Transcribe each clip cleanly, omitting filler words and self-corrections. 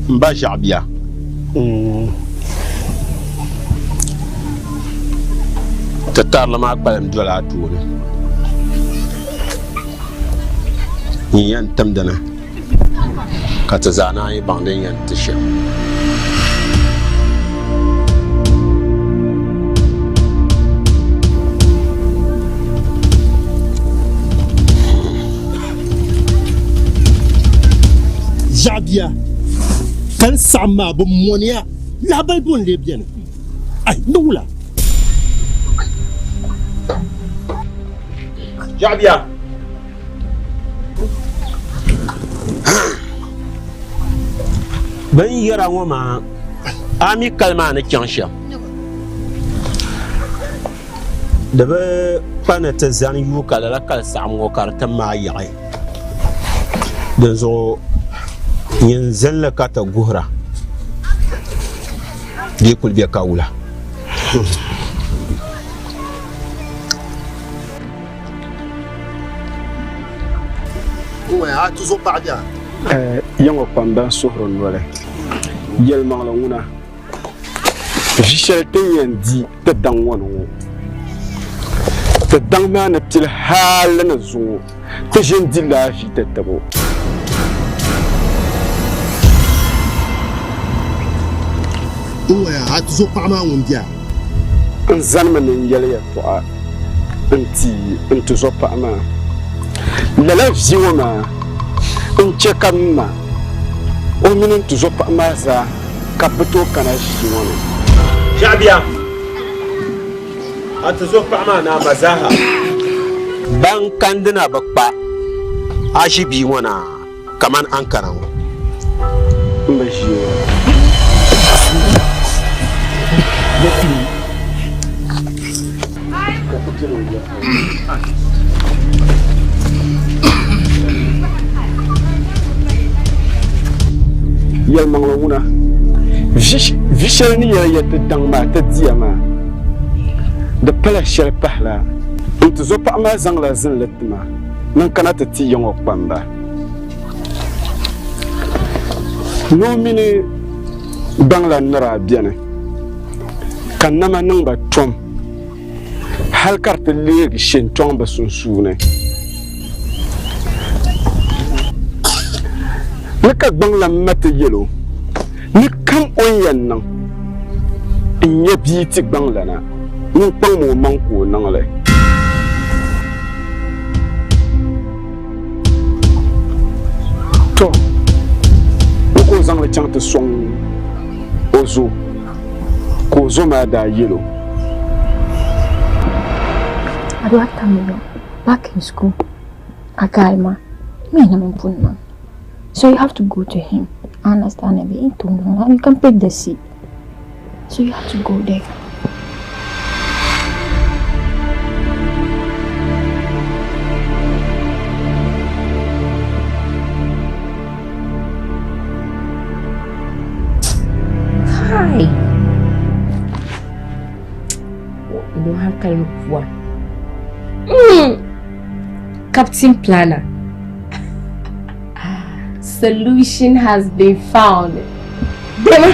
M ba ʒiɛɣu bia. Ti tarili maa kpalim doli a tooni. Nyin yɛn timdi ni ka ti zaa naan yi baŋ din yɛn ti shɛm. Ʒiɛɣu bia, kali saɣim maa bi mɔniya lahabali bo n-lee beni? Ai, ni wula? Ʒiɛɣu bia. Bɛ ni yɛra ŋɔ maa, a mi kali maa ni chaŋ shɛm. Di bi kpa ni ti zani yuui ka lala kali saɣim ŋɔ ka di ti maai yaɣi. Dinzuɣu nyin zinli ka ti guhira, di yi kuli be ka wula. Ya ŋɔ kpamba n-suhiri noli, yɛlimaŋli ŋuna, vi shɛli ti ni yɛn di ti daŋ ŋɔ ni ŋɔ, ti daŋ maa ni pili hali ni zuŋɔ ti ʒi n-di lala vi ti tib o. N zanimi ni n yɛli yɛtɔɣa n-ti n tizɔpaɣ maa. Lala vi ŋɔ maa n-chɛ ka m ma o mini n tizɔpaɣ maa zaa ka bɛ tooi kana ʒii ŋɔ ni. Ʒiɛɣu bia, a tizɔpaɣ maa ni a ma zaaha ban kandina bi kpa a ʒi bia ŋɔ na. Kaman Ankara ŋɔ. M bi ʒi ŋɔ. Yɛlimaŋli ŋuna, vi shɛli ni yɛli ya ti daŋ maa ti diya maa, di pala shɛli pahila n tizɔpaɣa maa zaŋla zinli ti ma ni n kana ti ti ya ŋɔ kpamba. Noo mini gbaŋla nira beni ka nama niŋ ba tom hal ka di ti leegi shintɔŋ bɛ sunsuuni. Ni ka gbaŋla ma ti yɛl o ni kam o ni yɛn niŋ n-nya bia ti gbaŋlana, ŋun kpaŋm o maŋ ka o niŋ li. Tɔ! Ni ka o zaŋ li chaŋ ti sɔŋ o zo, ka o zo maa daa yɛl o. Adu Atamilo, back in school, a guy ma, me na min pun niŋ. So you have to go to him. I understand it, and you can pick the seat. So you have to go there. Hi. Ndo hankali kuwa. Captain Planner. Solution has been found. Dema.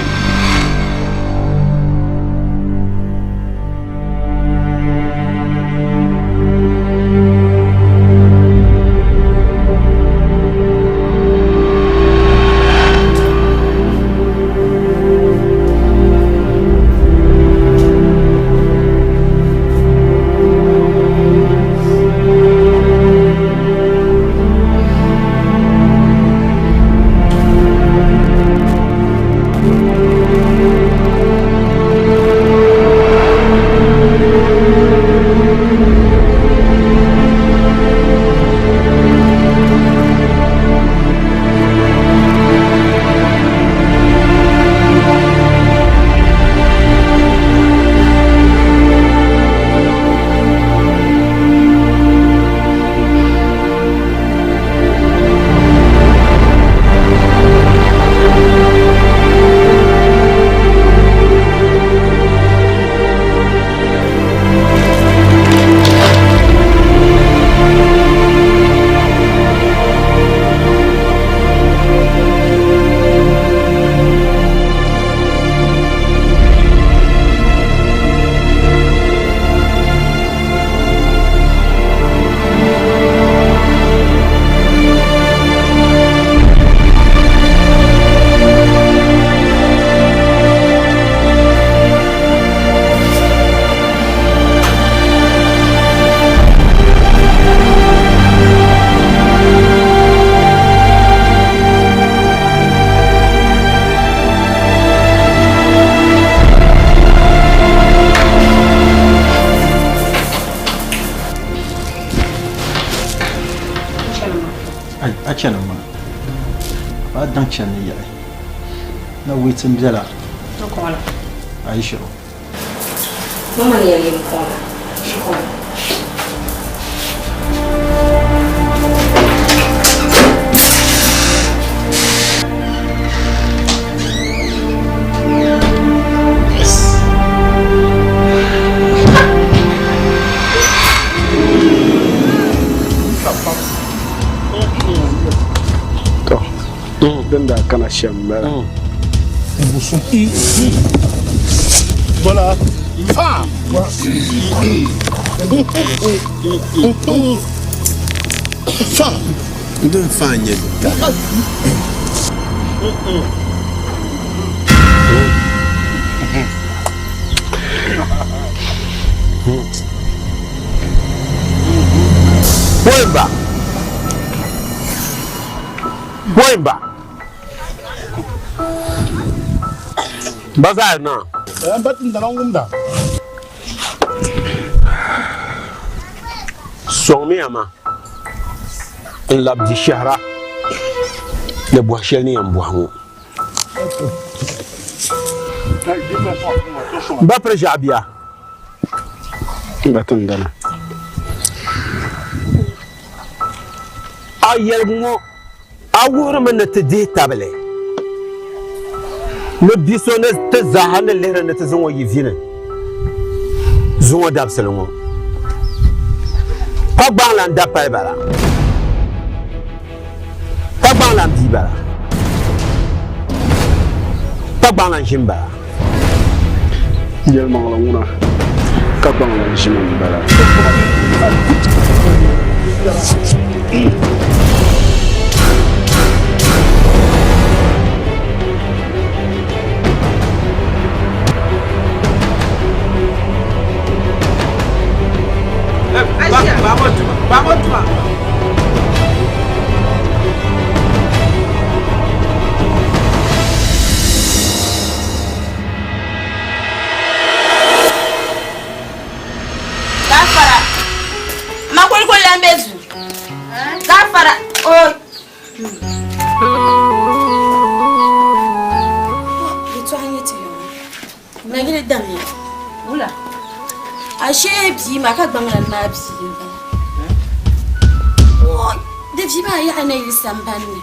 daŋ chani ni yaɣi. Na wait n bela. A yi shiri o. Mama ni yɛli yɛm kɔŋ la. Shikɔŋ. To, din daa kana shɛm m-bala. Voilà. Fa. Fa. Din fa n-nyɛ Boimba. Boimba. Ba zaa na. Ba tindana ŋumda. Sɔŋmiya ma n labi di shɛhira ni bɔhi shɛli ni yɛn bɔhi ŋɔ. Ba piri ʒiɛɣu bia. Ba tindana. A yɛligu ŋɔ a wuhirimi ni ti dihi tabili ni bi so ni ti zaaha ni lihiri ni ti zaŋ o yi vi ni zuŋɔ dabisili ŋɔ ka gbaŋlan dapali bala ka gbaŋlan bia bala ka gbaŋlan ʒim bala. Yɛlimaŋli ŋuna ka gbaŋlan ʒim m-bala. Gafara. Ma kulikuli la n-be duu. Gafara. Oi. Yɛtɔɣa n-nyɛ ti yɔŋɔ. Nagili damya. Wula? Ashee bia maa ka gbaŋlana maa bia m-bala. Oi, di bia maa yaɣi na yili sambani ni.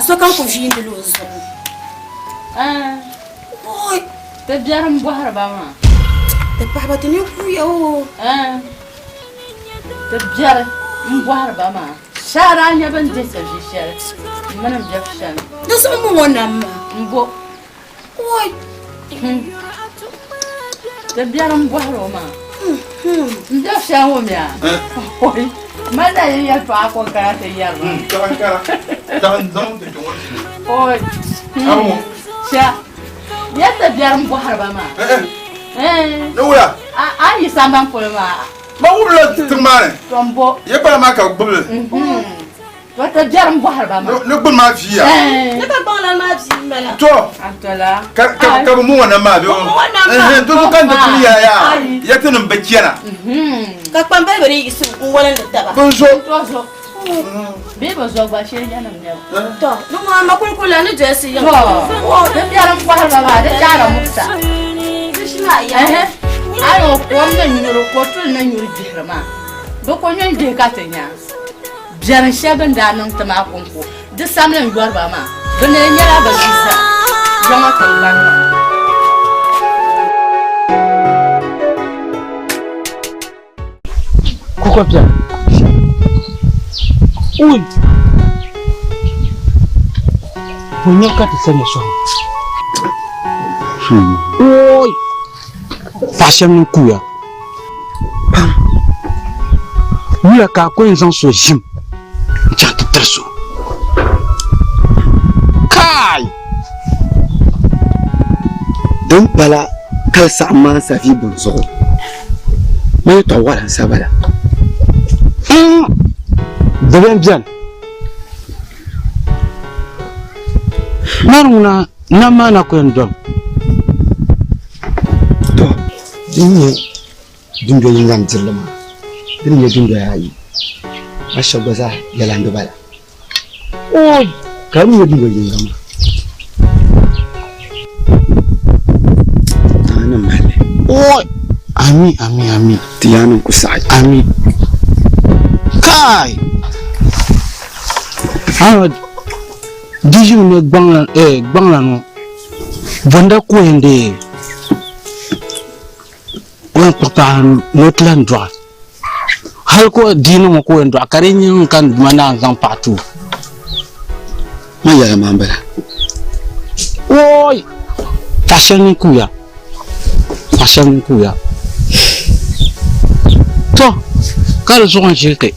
Sokam ku viindi la o zuɣu. Oi! Ti biɛri m-bɔhiri ba maa. Ti paɣiba ti ni kuuya o. Ti biɛri m-bɔhiri ba maa. Shɛhira n-nyɛ bɛ ni dihi ti vi shɛli m mini m biɛbu shɛm. Di zuɣu m-bɔŋɔ nam maa. M-bo. Oi! Ti biɛri m-bɔhiri o maa. M biɛbu shɛm ŋɔ mi a? Oi! Mali na yi yɛltɔɣa ko n-kana ti yɛri ma. Oi! Shɛ, yɛli ti biɛri m-bɔhiri ba maa. Ni wula? A yi sambani polo maa. Ma wumla tiŋ maa ni. To m-bo. Yɛkpala maa ka bɛ gbubi li. To ti biɛri m-bɔhiri ba maa. Ni gbubi maa viiya. Ni ka gbaŋ lan maa bia m-bala. To. Ka ka bɛ mɔŋɔ nam maa bɛ. Bɛ mɔŋɔ nam maa. To so ka n ti kuli yaa yaa. Ya ti nim bi chana. Ka kpambaliba ni yiɣisi n-walindi taba. Bin zo. To zo. Bee bi zo gba shee yanim nɛbu. To ni ŋɔ ma kuli kuli la ni dolisi yiŋ. To ti biɛri m-bɔhiri ba maa di chaara mukta. Di shi maa yaa. Ayo kom ni nyuri kotuli ni nyuri gbihiri maa. Bɛ ko nyun gbihi ka ti nya. Biɛrim shɛli bɛ ni daa niŋ ti maa kɔŋko, di samli n-yɔri ba maa, bɛ ni nyɛla bɛ yiza yiŋa tiŋgbani maa. Kuka biɛni. Ui! Bo nyɛbu ka ti sani sɔŋ. Oi! Paɣa shɛba ni kuuya pam. Wula ka a ku yɛn zaŋ so ʒim n-chaŋ ti tiri so? Kai! Din pala kali saɣim maa n-sa vi buni zuɣu, man yɛtɔɣ wɔɣila n-sa bala. Di bɛn beni. Mani ŋuna nam maa na ku yɛn domi. Tɔ! Din nyɛ dundoli yiŋga n-dirili maa, di ni nyɛ dundoya ayi, ba shɛba gba zaa yɛla n-di ba la. Ooi! Ka di mi nyɛ bingo yinga maa. Naa ni mali. Oi! Ami, ami, ami. Ti yaa niŋ ku saɣi. Ami. Kai! Ahmed, di ʒimi ni gbaŋla, eh, gbaŋla ŋɔ. Bonda ka o yɛn deei. O yɛn kpuɣi paɣa ni o ti lahi dɔɣi. Hali ka o di niŋ o ka o yɛn dɔɣi ka di nyɛ ŋun ka n Duuma naan zaŋ paɣa ti o. Man yɛla maa m-bala. Ooi! Paɣa shɛli ŋun kuuya. Paɣa shɛli ŋun kuuya. To, ka di zuɣu n-ʒili ti.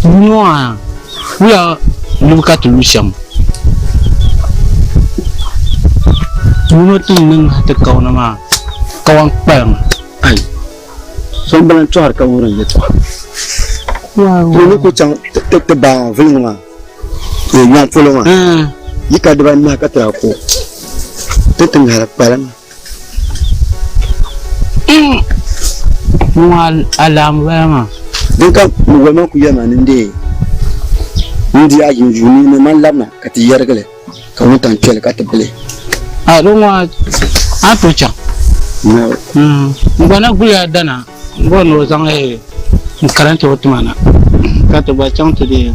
Yuuni ŋɔ maa, wula lubu ka ti lu shɛm? Yuuni ŋɔ ti ni niŋ ti kawana maa, kawan kpaliŋ. Ai, so m-bala n-tɔhiri ka wuhiri n yɛtɔɣa. Ti ni ku chaŋ ti baa vuli ŋɔ maa, nyaŋ polo maa, yi ka dibaanahi ka ti daa ku ti ti ŋahiri kpalim. Ŋɔ alaama bala maa. Din ka m wali maa ku yɛli ma ni n deei n di a yuuni ni man labina ka ti yɛrigi li ka wuntaŋ kpɛli ka ti bili. A di ŋɔ a ni tooi chaŋ. N gba na guli a dana n bɔri ni o zaŋ n karanta o tima na ka ti gba chaŋ ti di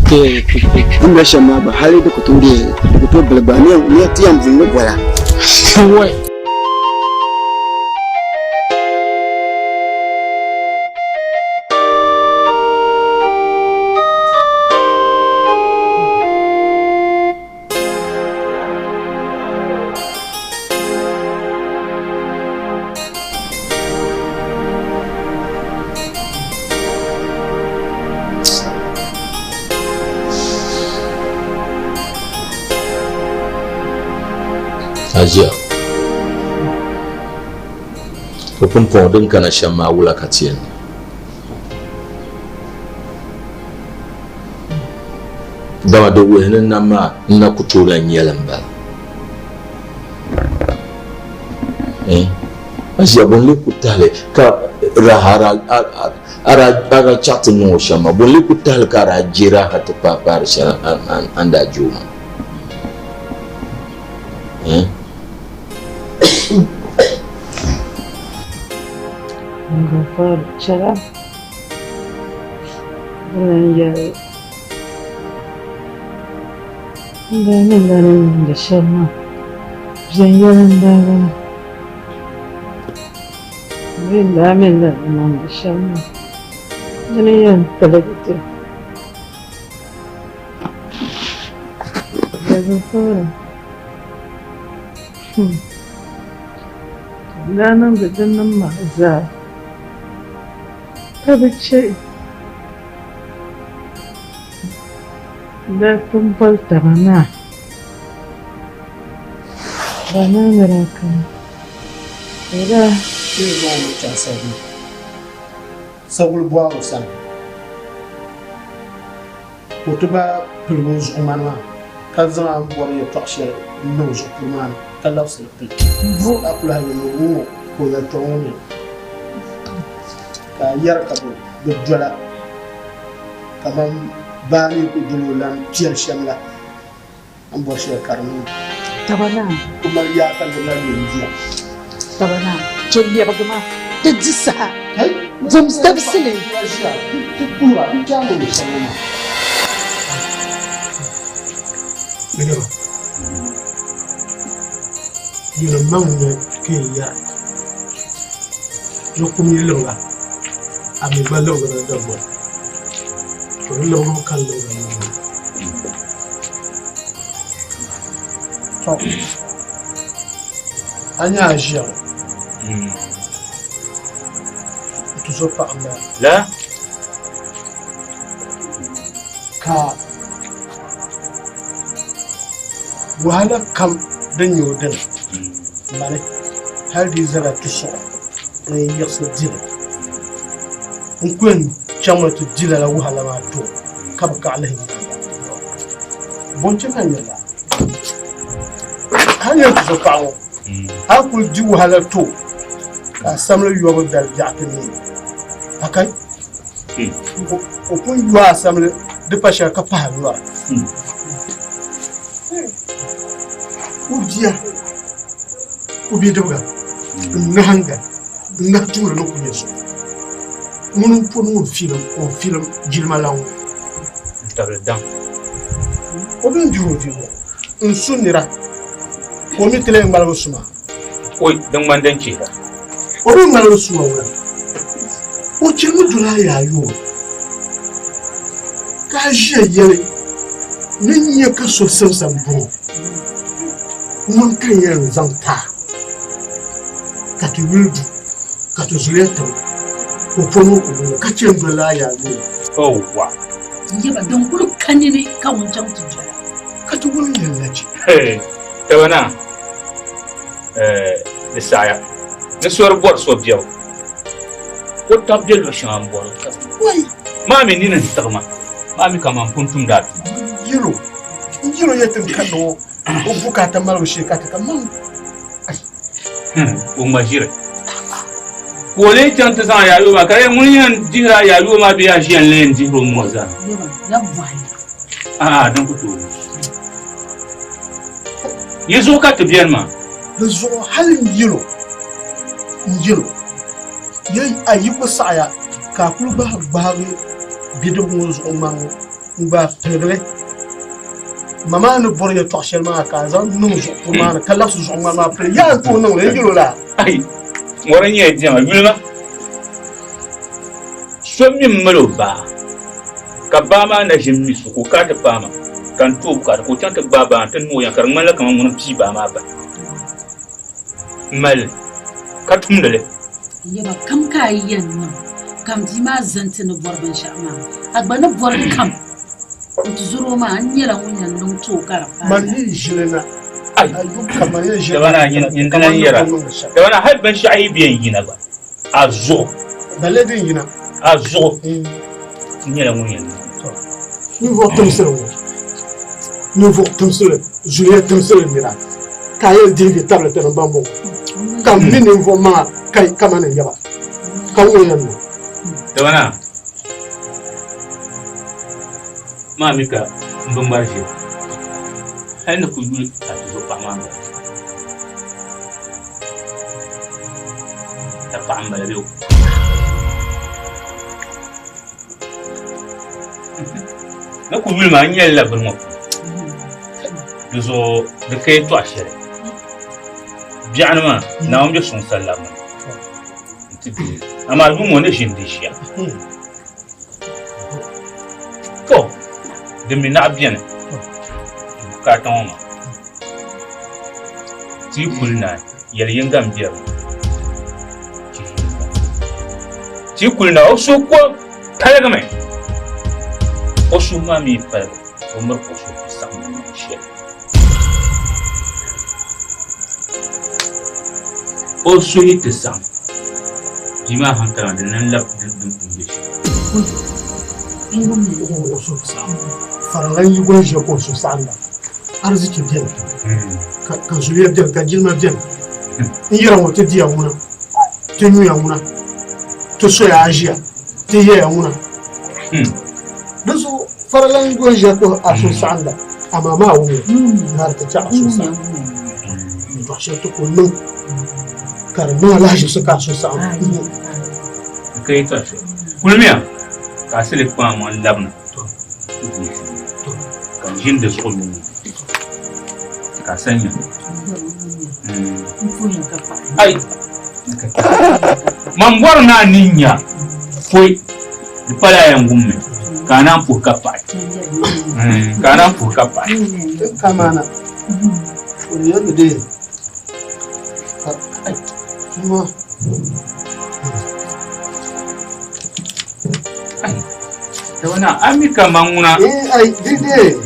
ti ti. N bɛ shɛm maa gba hali di ku tooi di ku tooi bili gba ni ti yɛn buli ni bɔla. Wai. Aʒiya o pumpɔŋɔ din kana shɛm maa wula ka ti yɛn niŋ? Dama di wuhi ni nam maa n na ku tooi lahi nya li m-bala. Eh? Aʒiya bɔ n-lee ku tahili ka raha a daa chaɣ ti niŋ o shɛm maa? Bɔ n-lee ku tahili ka a daa je raha ti paai paari shɛli a ni daa je o maa? Eh? Gafar chɛla bɛ ni yɛli n daa niŋla ni niŋdi shɛm maa viɛnyɛla n-daa bala bɛ ni daa mi ni niŋdi shɛm maa dini yɛn tiligi ti. Gafar N daa niŋdi dinnim maa zaa ka bi chɛ n daa ti boli taba naa ba naa ni daa kana ka o daa. Ti zaŋ o chaŋ Saguli bɔhigu sani. Ka o ti gba piligi o zuɣu ŋmani maa, ka zaŋ a ni bɔri yɛtɔɣ shɛli n-niŋ zuɣupuri maa ni, ka labisi li pili. Ka a ku lahi yɛli ni ŋ-ŋɔ ka o yɛltɔɣa ŋɔ nyɛ, ka a yɛri ka bɛ dola kaman baa ni ku doli o lan piɛli shɛm la, a ni bɔri shɛli ka di niŋ. Taba naa. Ku mali yaa ka niriba lahi yɛn diya. Taba naa, to lɛbigi ma ti di saha dim dabisili. Ti kuhira, ti chaŋ ni shɛm ŋɔ maa. Niriba, yɛlimaŋli ka yi yɛra, ni kum yi libiga, a mi gba libigila daboli, to di libigibu ka n libigi n maŋ. To, a nya a ʒiya ŋɔ, n tuzo paɣa m-bala. La? Ka wahala kam din nyɛ o dini mani hali di yi zala tusuɣu n yiɣisi dili n ku yɛn chaŋmi ti di lala wahala maa ti o ka bi kaɣi lihi nyaaŋa. Bɔ n-chɛ ka n yɛli a? A ni yɛn tuzo paɣa ŋɔ, a ni kuli di wahala ti o ka a samli yɔbu dali biɛɣu ti neei a kai. O pun yɔ a samli. Di pa shɛli ka pahi nyɔri. O bia, o bidibiga n-nahinga n-nahi tuuli ni ku nyɛ so. Ŋuni m-poni ŋun filim o filim jilima la ŋɔ. N-tabili daŋ. O bɛn dih o vi ŋɔ n-su nira, ka o mi ti lee ŋmaligi su maa. Oi, din ŋmani din chihira. O bɛn ŋmaligi su ma wula? O chirimi doli a yaayuo ka a ʒiya yɛli ni n nya ka so simsa m-bɔŋɔ, ŋuni ka n yɛn zaŋ ti a ka ti yuli du ka ti zuliya tibi ka o poni o ku bɔŋɔ ka chɛ n-doli a yaayuo? Yawwa! N yaba, din kuli ka nini ka ŋun chaŋ ti dola. Ka ti wum yɛlli la chɛ. Taba naa, di saɣiya ni sori bɔri so biɛbu. O tab be luɣ shɛŋa m-bɔri o taba. Maa mi nini n-tiɣi ma, maa mi kaman pun tumdi a tuma. Yɛl o, n yɛl o yɛti n kanna o o bukaata malibu shee ka ti ka man. O ŋma ʒiri. Ka o lee chaŋ ti zaŋ a yaayuo maa ka di yɛli ŋuni yɛn dihiri a yaayuo maa bee a ʒiya n-lee yɛn dihiri o ŋ-ŋɔ zaa? A'a, din ku tooi. Yi zuɣu ka ti beni maa. Di zuɣu hal n yɛl o, n yɛl o, Yɛl a yi ku saɣiya ka a kul gbahi gbaagi bidib ŋɔ zuɣu ŋmani ŋɔ n-gbaai piligi li, ma maa ni bɔri yɛtɔɣ shɛli maa ka a zaŋ niŋ zuɣupuri maa ni ka labisi zuɣu ŋmani maa pili, yaa n-tooi niŋ li, n yɛl o laa? Ai, ŋɔ di nyɛla diɛma, yuli ma. So mi m-mali o baa, ka baa maa na ʒi m-mi so, ka o kana ti paai ma, ka n ti o bukaata, ka o chaŋ ti gbaai baa maa nti niŋ o yɛm, ka di ŋmanila kaman ŋuni m-pii baa maa bahi. M mali li, ka tumdi li. Yaba kam ka a yi yɛn niŋ ka m bia maa zani ti ni bɔri binshɛɣu maa, a gba ni bɔri kam n-ti zɔr o maa, n nyɛla ŋun yɛn niŋ ti o ka di paai Man yi ʒili na, Ai, a yu ka man yɛn ʒili dama na naa nyin dina n-yɛra, dama naa hal binshɛɣu yi be n-yina gba, a zuɣu. Balle din yina. A zuɣu n nyɛla ŋun yɛn niŋ. Ninvuɣ timsili ŋɔ, ninvuɣ timsili, zuliya timsili nira, ka a yɛn dihigi tabili ti ni bambɔŋɔ, ka m mi ninvuɣ maŋa kai kamani n yaba, ka ŋɔ yɛn niŋ. Dama maa mi ka m bi ŋmari ʒiya, hal ni ku yuli a tuzo paɣa maa noli. Ka paɣa m-bala bɛ o. Ni ku yuli maa n nyɛli la bini ŋɔ puuni. Di zuɣu di ka yɛtɔɣ shɛli. Biɛɣuni maa Naawuni be suŋ sali labimi nti deei. Amaa yuŋ ŋɔ ni ʒini di ʒiya. To, din mi naɣ beni bukaata ŋɔ maa. Ti yi kuli naai, yɛli yiŋga m-be di ni. Ti yi kuli naai, o suhu ko paligimi. O suhu maa mi yi paligi, o miri ka o suhu ti saɣim ni niŋ shɛli. O suhu yi ti saɣim, bia maa hankali maa di ni labi din pun be shɛm. O suhu saɣim. Faralan yi goli ʒiya ka o suhu saɣinda. Arzichi beni ka zuliya beni ka jilima beni. N yɛra ŋɔ ti diya ŋuna, ti nyuya ŋuna, ti soya a ʒiya, ti yɛya ŋuna. Di zuɣu faralan yi goli ʒiya ka a suhu saɣinda, amaa maa wumya ni a ti chɛ a suhu saɣim. Yɛtɔɣ shɛli ti ku niŋ ka di niŋ alahiʒibisi ka a suhu saɣim. Ka yɛtɔɣ shɛli kulimiya ka a sili kpaŋ ŋɔ n-labina. Ka n ʒini di zuɣu yuŋ ka a sanya. Ai! Man bɔri ni a ni nya pɔi di pala a yɛn wummi ka a naan puhi ka paɣi. Ka a naan puhi ka paɣi. Kamana, o yɛli dee ka ai tuma. Wana a mi ka man ŋuna. Eh, ai dede.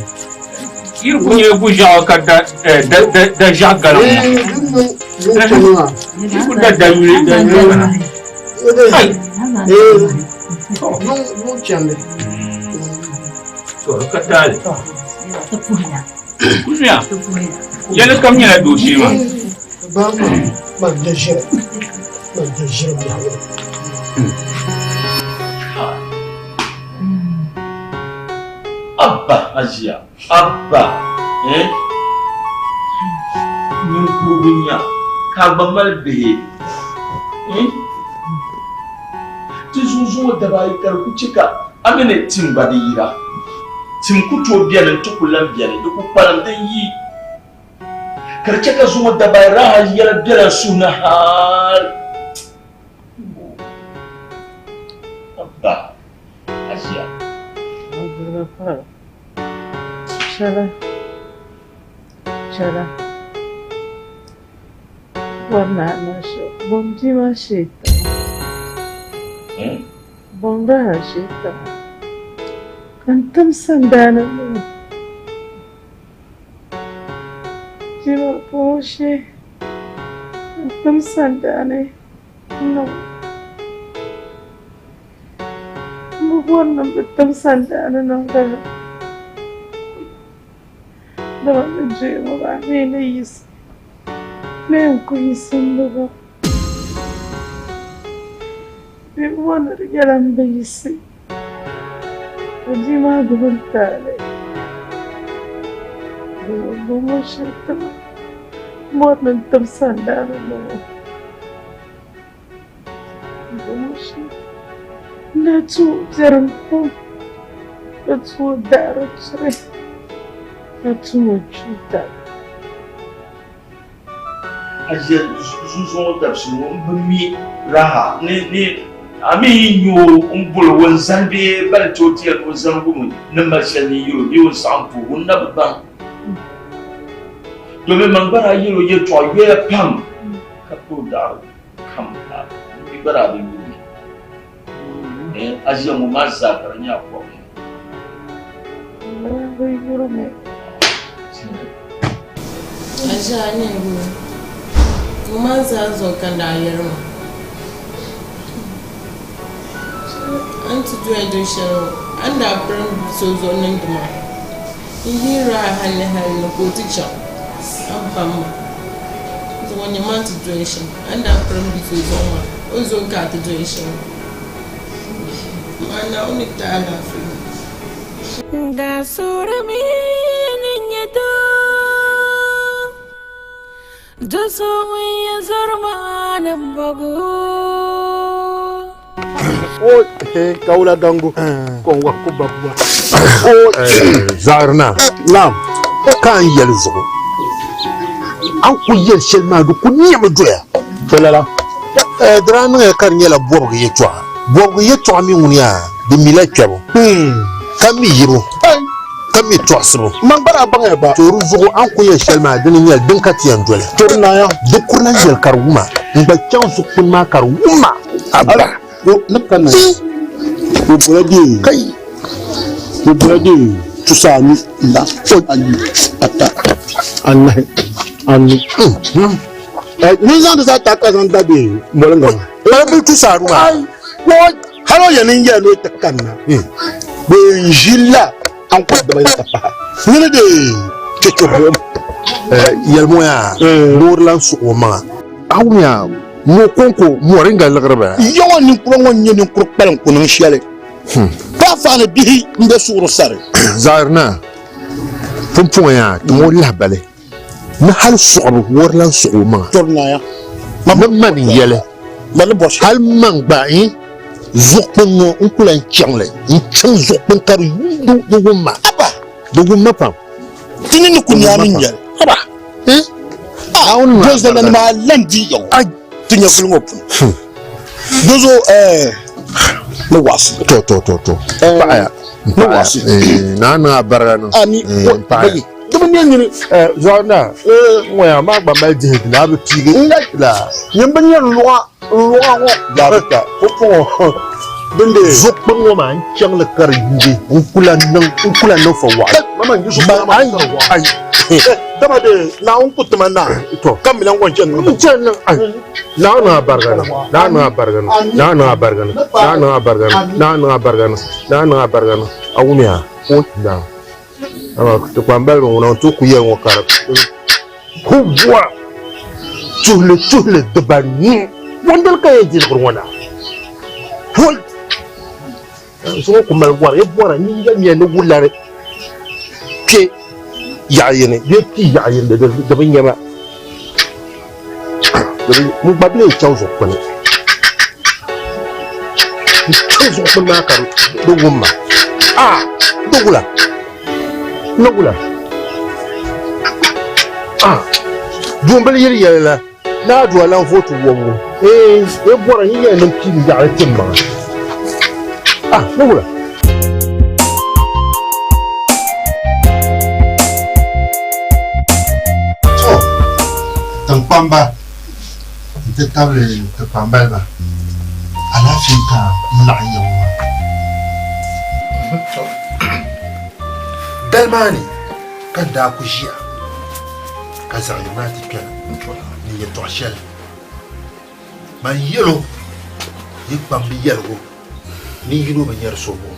Yiri ku nyɛ gu ʒiɛɣu ka da eh, da da da ʒiɛɣu galiŋ ŋɔ. Eh, din niŋ yuŋ chani maa. Yi ku da da yuli da yuli kana. Ai. Eh, yuŋ yuŋ chandi. To ka taali. Kuzuya. Yɛli kam nyɛla dooshee maa. Ba ma man da ʒiri man da ʒiri biɛhigu. Abba Hajiya, Abba eh? Ninkurigu nya ka a gba mali bihi eh? Ti zuŋzuŋɔ daba ayi ka di ku chɛ ka a mini tim gba di yira. Tim ku tooi beni nti ku lan beni, di ku kpalim din yi. Ka di chɛ ka zuŋɔ daba ayi raha yɛla bela n suhu ni hal. Abba Hajiya. Chɛla, chɛla. Bɔri ni a niŋ shɛm, bom bia maa shee tiŋa. Bom raha shee tiŋa. Ka n tim sandaani niŋ o. Bia maa bom o shee ka n tim sandaani niŋ o. M bi bɔri ni m bi tim sandaani niŋ lala. Dama ni doya ŋɔ maa mi ni yiɣisi, ni n ku yiɣisi m bi ba. Bɛ bi bɔri ni di nyɛla m bi yiɣisi, ka bia maa gbubi n taali. Dama bɔŋɔ shɛli ti ma, m bɔri ni n tim sandaani niŋ o. N daa tuui biɛrim pam ka tuui daɣiri chiri ka tum o chuuta. A ʒe zuzuŋɔ dabisili ŋɔ m-bi mi raha ni a mi yi nya o m-bol o n-zani bee bali ti o ti yɛli ni o zanigu mi ni mali shɛli ni yɛl o bee o ni saɣim ti o, ŋun na bi baŋ. Domin man gba daa yɛl o yɛtɔɣ yoya pam. Ka tooi daɣiri kam ka di gba daa bi yuui. A ʒiya ŋɔ maa zaa ka di nyɛ a kɔbu. Bi yurimi. A ʒiya a nyɛ ŋuni? Ŋɔ maa zaa zuɣu ka n daa yɛri maa. A ni ti doya do shɛli ŋɔ, a ni daa pirim so zuɣu niŋdi maa, n yihir a hal ni hal ni ka o ti chaŋ a ni baŋ ma. Zuŋɔ nyɛ ma ni ti doli shɛm, a ni daa pirim bi so zuɣu maa, o zuɣu ka a ti doli shɛm. Amaa Naawuni ni ti a alaafee. N daa suurimi ni n nyɛ doo. Do so ŋun yɛn zɔri ma ni m bɔg o. O kawula gangu kɔŋwa ku babuwa. Zaɣirina Naam. Ka n yɛli zuɣu a ni ku yɛli shɛli maa di ku niɛmi doya. To lala. Di daa niŋya ka di nyɛla bɔbigi yɛtɔɣa. Bɔbigi yɛtɔɣa mi ŋuni yaa di mila kpɛbu ka mi yibu. Ka mi tɔɣisibu. Man gba daa baŋya gba. To di zuɣu a ni ku yɛli shɛli maa dini n-nyɛli din ka ti yɛn doli. To di naaya. Di kuri lan yɛli ka di wuma. N gba chaŋ zuɣukpuni maa ka di wuma. Abba. O ni ka na o bɔla dee. Kai. O bɔla dee tusaanu la ayi ata anahi anu. Ni zaŋ di zaa ta ka zaŋ da dee moliŋga maa. Kpalibil tusaanu maa. Ai. Hali o yɛn n-yɛli ni o ti kanna. Bɛ yɛn ʒili la. An kɔhi dama yɛn ka pahi. Nini de cheche buɣim. Yɛlimo yaa loori lan suɣi o maŋa. A wumya ŋɔ kɔŋko moringa liɣiri bala. Yaŋɔ ninkura ŋɔ n-nyɛ ninkuri kpalim ku niŋ shɛli. Paɣifaani bihi m-be suɣuri sari. Zaɣirina, pumpɔŋɔ yaa ti ŋɔ lahibali ni hali suɣibu wari lan suɣi o maŋa. Tɔri naaya. Ni mani n-yɛli, hali man gba n zuɣukpin ŋɔ n ku lan chaŋ li, n chaŋ zuɣukpin ka di di wum ma. Di wum ma pam. Ti ni ni ku nya ni nyɛli. Haba! Dozo la nima lan di yaŋɔ ti nyɛvuli ŋɔ puuni. Dozo ni waɣisi. To to to to. Paɣaya. Ni waɣisi. Naa niŋ a barila niŋ. Ami. Paɣaya. Di bi nyɛ nyini. Zuɣu na ŋɔ yaa maa gba mali dihi dina a bi piigi la. Nyin bi nyɛ luɣa luɣa ŋɔ. Jaarita pumpɔŋɔ din de. Zuɣukpini ŋɔ maa n chaŋ li ka di yuugi n ku lan niŋ n ku lan niŋ fa waɣila. Mama n yi zuɣukpini maa n Ai. Dama de Naawuni ku tima na ka mi lan ŋɔ n chani niŋ. N chani niŋ ai. Naawuni niŋ a bariga niŋ. Naawuni niŋ a bariga niŋ. Naawuni niŋ a bariga niŋ. Naawuni niŋ a bariga niŋ. Naawuni niŋ a bariga niŋ. Naawuni niŋ a bariga niŋ. A wumya? O na. Amaa ti kpambaliba ŋuna n-tooi ku yɛli ŋɔ ka di ku bɔra tuhili tuhili dibanu. Wandali ka yɛn diligiri ŋɔ na. Hoi! Zuŋɔ ku mali wari, ya bɔra ni yɛmiya ni wulari. kpe yaɣ yini bee pii yaɣ yini di bi nya ma. N gba bi lee chaŋ zuɣukpuni. N chaŋ zuɣukpuni maa ka di wum ma. A di wula? Ni wula? A duumbili yili yɛli la ni a dua lan vooti wɔbigu. Ee, e bɔra yi nyɛla nin piigi yaɣili ti maŋa. A ni wula? To, tiŋkpamba nti tabili ti kpambaliba, alaafee ka n laɣim ya ŋɔ maa. Dali maa ni ka n daa ku ʒiya ka zaɣ yini maa ti kpɛna ni yɛtɔɣ shɛli. Man yɛl o, Yi kpambi yɛligu ni yino bi nyari so buɣim,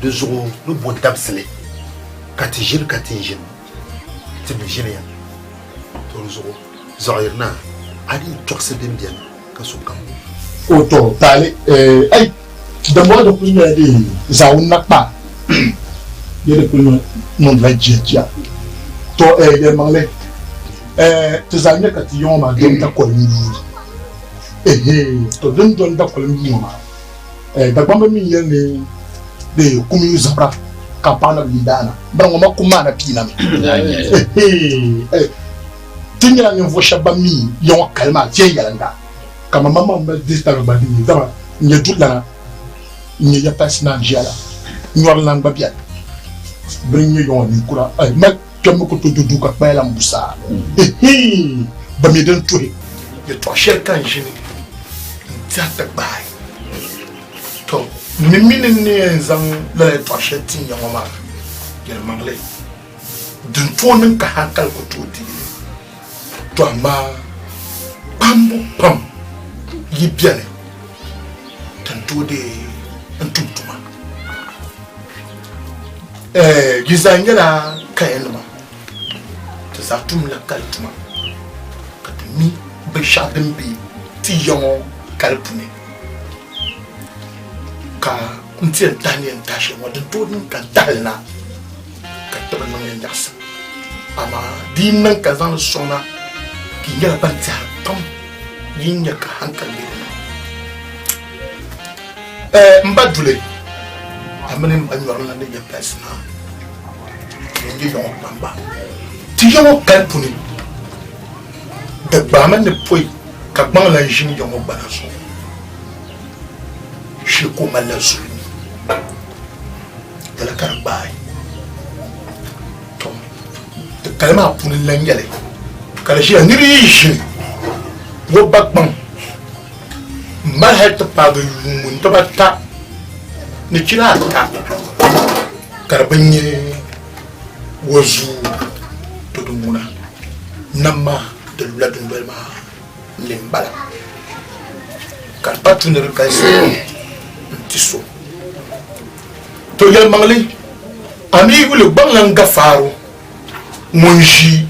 di zuɣu ni bo dabisili ka ti ʒini ka ti ni ʒini ti mi ʒiniya. To di zuɣu zaɣiyirina a di tɔɣisi din beni ka sokam wum. O to taali eh ai dimbɔŋɔ di kuli nyɛla di zaawuni na kpa bee di kuli niŋdila jia jia to eh yɛlimaŋli eh ti zaa nya ka ti yiŋɔ maa doni dakolim yuui ehe to din doni dakolim yuui ŋɔ maa eh Dagbamba mi yɛli ni di kum yu zabira ka paɣa na bi yi daana bari ŋɔ ma kum maa na piina mi ehe eh ti nyɛla ninvuɣu shɛba ban mi ya ŋɔ kali maa viɛnyɛliŋga ka ma maŋmaŋ mali dihitabili gba din nyɛ dama n nyɛ dulana n nyɛ ya palisi naan ʒiya la nyɔri lan gba bɛni bini n nyɛ ya ŋɔ ninkura ma kpɛm mi ku tooi do duu ka kpaya lan bu saa ehe ba mi din tuhi yɛtɔɣ shɛli ka n ʒini n tɛhi ti gbaai to m mi mi ni n ni yɛn zaŋ lala yɛtɔɣ shɛli tin ya ŋɔ maa yɛlimaŋli Din tooi niŋ ka hankali ku tooi deei li, to amaa kpambu pam yi beni ti ni tooi deei n-tum tuma. Yi zaa nyɛla kayanima, ti zaa tumla kali tuma ka ti mi binshɛɣu din be ti ya ŋɔ kali puuni ka n ti yɛn tahi ni yɛn tahi shɛli ŋɔ din tooi niŋ ka n tahili na. Ka ti bi niŋ ya nyaɣisim, amaa di yi niŋ ka n zaŋ li sɔŋ na, ka yi nyɛla ban tɛhiri pam, yi ni nya ka haŋkali be di ni. Ɛɛ, m ba duli, a mini m ba nyɔrinla ni yɛpalisi maa ni nyɛ ya ŋɔ kpamba. Ti ya ŋɔ kali puni, di gbaami ni pɔi ka gbaŋ lan ʒini ya ŋɔ gbana zuɣu, shee ka o malila zuli mi. Lala ka di gbaai. To, ti kali maa puuni n-lan nyɛli ka di ʒiya niri yi ʒini o ba kpaŋ m-mali hali ti paagi yuun dibata ni chira ata ka di bi nya o zuu to di ŋuna nam maa di lula dundoli maa ni m-bala ka di pa tu ni di galisi n-ti so. To yɛlimaŋli, a mi yuli gbaŋlan Gafaaru ŋun ʒi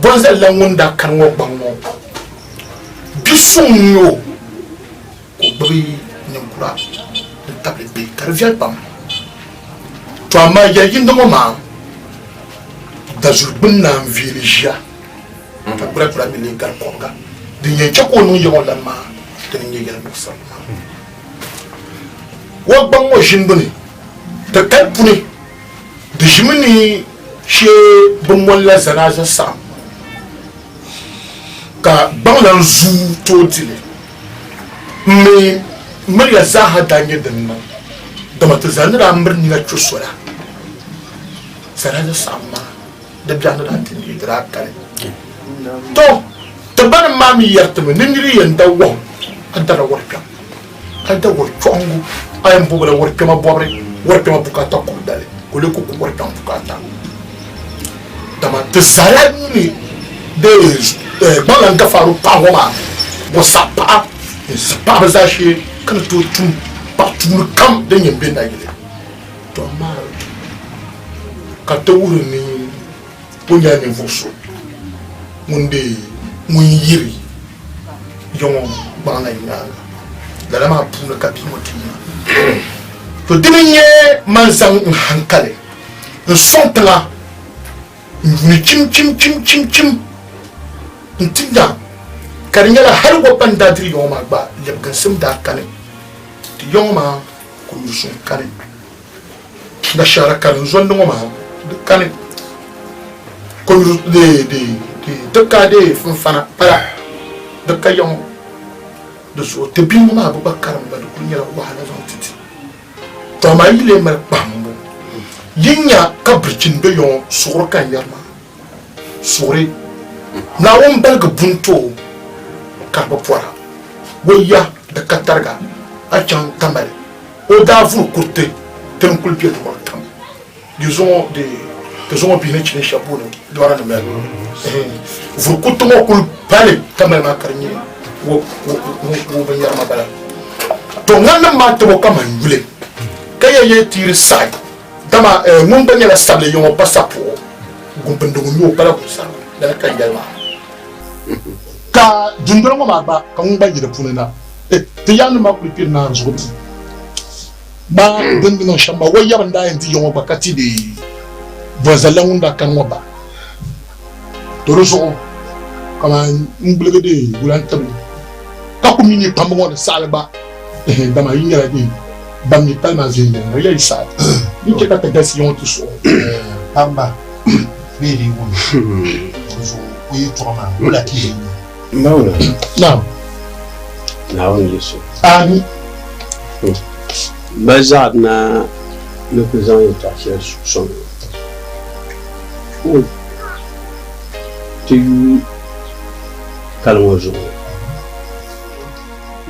Bonzali la ŋun daa kani ŋɔ gbaŋ ŋɔ, bi suŋ n-nyɛ o ka o gbubi ninkura n-tabili bihi ka di viɛli pam. To amaa yɛli yindi ŋɔ maa dazuli gbuni naan viili ʒiya ka gbira gbira mi lee gari kɔbiga. Din yɛn chɛ ka o niŋ ya ŋɔ lan maa dini n-nyɛ yɛlimuɣisirili maa. Wɔgbaŋ ŋɔ ʒinibu ni, di kali puni, di ʒimi ni shee bɛ moli la zanaaza saɣim ka gbaŋ lan zuui tooi di li. M mi miriya zaaha daa nyɛ din niŋ, dama ti zaa ni daa miri nina kpe sola, zanaaza saɣim maa di biɛɣu ni daa ti neei, di daa kali. To, ti banim maa mi yɛri ti mi ni nir yi yɛn da wɔhu, a darila wɔri kpɛm. A da wɔri chɔɣingu, a yɛn bɔbila wɔri kpɛma bɔbiri, wɔri kpɛma bukaata kum dali, ka o lee ku ku wɔri kpɛm bukaata. Dama ti zaa ni dee gbaŋlan gafaaru paɣa ŋɔ maa, o saɣi paɣa n-ʒi paɣiba zaashee ka ni tooi tum paɣ tuuni kam din yɛn be nayili. To amaa ka ti wuhiri ni o nyɛla ninvuɣ so ŋun deei ŋun yiri ya ŋɔ gbaŋ la nyaaŋa. Lala maa puuni ka bia ŋɔ ti yina. To dini n-nyɛ man zaŋ n haŋkali n-sɔŋ tiŋa N yuuni chim chim chim chim chim n-ti nya ka di nyɛla hali o ban daa diri yiŋɔ maa gba lɛbiginsim daa kani. Ti yiŋɔ maa ka o yusuŋ kani. Nashaara karinzɔndi ŋɔ maa di kani ka o yu di di di di ka di funfana pala di ka yiŋɔ di zuɣu ti bihi ŋɔ maa bi gba karimba di kuli nyɛla wahala zaŋ ti ti. To amaa yi lee mali kpahimbu, yi nya ka birichini be yɔŋɔ suɣuri ka n yɛri maa, suɣuri Naawuni baligi buni ti o ka di bi pɔra. O ya di ka tariga a chaŋ Tamale, o daa vuri kuriti ti ni kuli be luɣili kam. Di zuŋɔ di ti zuŋɔ bihi ni chini shɛba booni lɔra nim la, vuri kuriti ŋɔ kuli pali Tamale maa ka di nyɛ o binyɛrima bala. To ŋannim maa tabo kaman yuli ka ya yee tiiri saɣi, dama ŋun gba nyɛla sabili yiŋɔ pa sapuɣu, gumpindigu n-nyɛ o pala gunsarigu, lala ka n yɛli maa. Ka dundoli ŋɔ maa gba ka ŋun gba yi di puuni na, ti yaannim maa kuli kpiri naari zuɣu ti ma din di niŋ shɛm maa, o yaba n-daa yɛn di yiŋɔ gba ka ti di bɔzalla ŋun daa kani ŋɔ ba. To di zuɣu kaman n gbuligi di wula n-tibili ka ku mi ni kpamba ŋɔ ni saɣili gba, dama yi nyɛla di ban mi pali maa viɛnyɛliŋga ya yi saɣi di chɛ ka ti galisi yiŋɔ ti suhu. Kpamba bee di wum di zuɣu o yɛltɔɣa maa wula ka yi nya? Mawula. Naam. Naawuni yi so. Amin. Ba zaɣ naa ni ku zaŋ yɛltɔɣa shɛli sɔŋ o ti yuui kali ŋɔ zuɣu.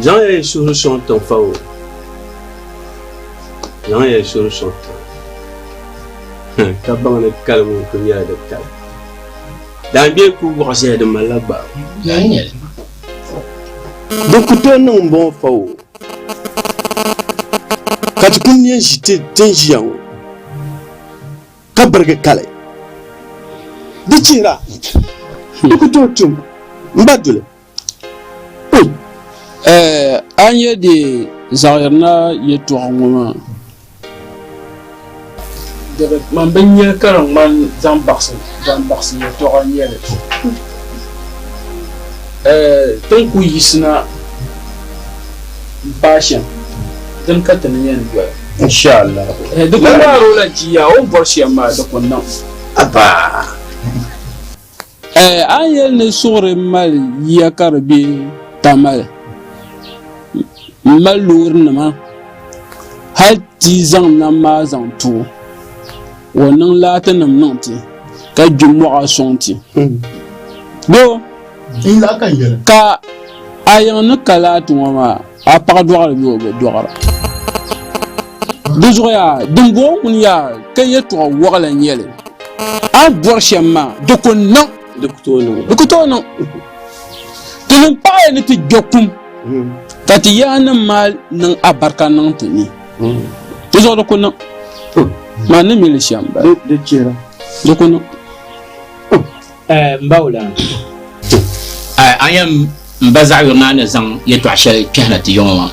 Zaŋ ya yi suhuri sɔŋ tiŋ fa o. Zaŋ ya yi suhuri sɔŋ tiŋ ka baŋ ni kali ŋɔ ku nyɛla di kali. Daangbee ku wɔɣ ʒɛya di malila gbaai. Di ku tooi niŋ m-bɔŋɔ fa o. Ka ti kuli niɛn ʒi ti ni ʒiya ŋɔ ka birigi kali. Di chihira, di ku tooi tum m ba duli. Ɛɛ, a ni yɛn di zaɣiyirina yɛtɔɣa ŋɔ maa. Man bi nya ka di ŋmani zaŋ baɣisi zaŋ baɣisi yɛtɔɣa n-nyɛ li. Ɛɛ, ti ni ku yiɣisina m-paai shɛm, dini ka ti ni yɛn doli. Inshallah. Ɛɛ, di ku ŋmaari o la jia, o ni bɔri shɛm maa, di ku niŋ. Aba! Ɛɛ, a ni yɛli ni suɣuri mali yiya ka di be Tamale m-mali loorinima hali ti zaŋ nam maa zaŋ ti o, o niŋ laatinima niŋ ti ka gbi mɔɣa sɔŋ ti. Doo, ka a yiŋ ni ka laati ŋɔ maa, a paɣa dɔɣiri bee o bi dɔɣira? Di zuɣu yaa, dimbɔŋɔ ŋuni yaa ka yɛtɔɣ wɔɣila n-nyɛ li. A ni bɔri shɛm maa, di ku niŋ. Di ku tooi niŋ. Di ku tooi niŋ. Ti ni paɣiya ni ti gbe kum, ka ti yaannim maa niŋ abarika niŋ ti ni. Di zuɣu di ku niŋ. Man ni mi li shɛm m-bala. Di chihira. Di ku niŋ. M ba wula, a yɛn m ba zaɣ yuri naa ni zaŋ yɛtɔɣ shɛli kpɛhina ti ya ŋɔ maa,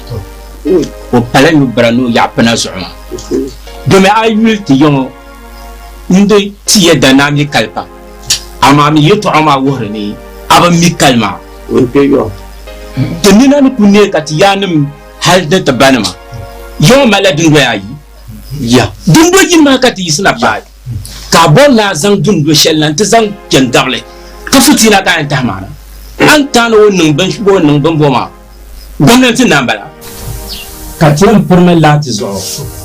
o pala nyu bira ni o yaɣi pina zuɣu maa. Domi a yuli ti ya ŋɔ n-di ti yɛda ni a mi kali pam, amaa mi yɛtɔɣa maa wuhiri ni a bi mi kali maa. Ti nina ni ku neei ka ti yaannim hal ni ti banima ya ŋɔ malila dundoya ayi. Dundo yini maa ka ti yiɣisina paai. Ka a bɔri ni a zaŋ dundo shɛli na nti zaŋ kpe n-gabili, ka fitiina ka a yɛn tahi maa na. A ni taai ni o niŋ o ni niŋ bɛmbɔŋɔ maa, gomnanti na m-bala. Ka ti yɛn pirimi laati zuɣu,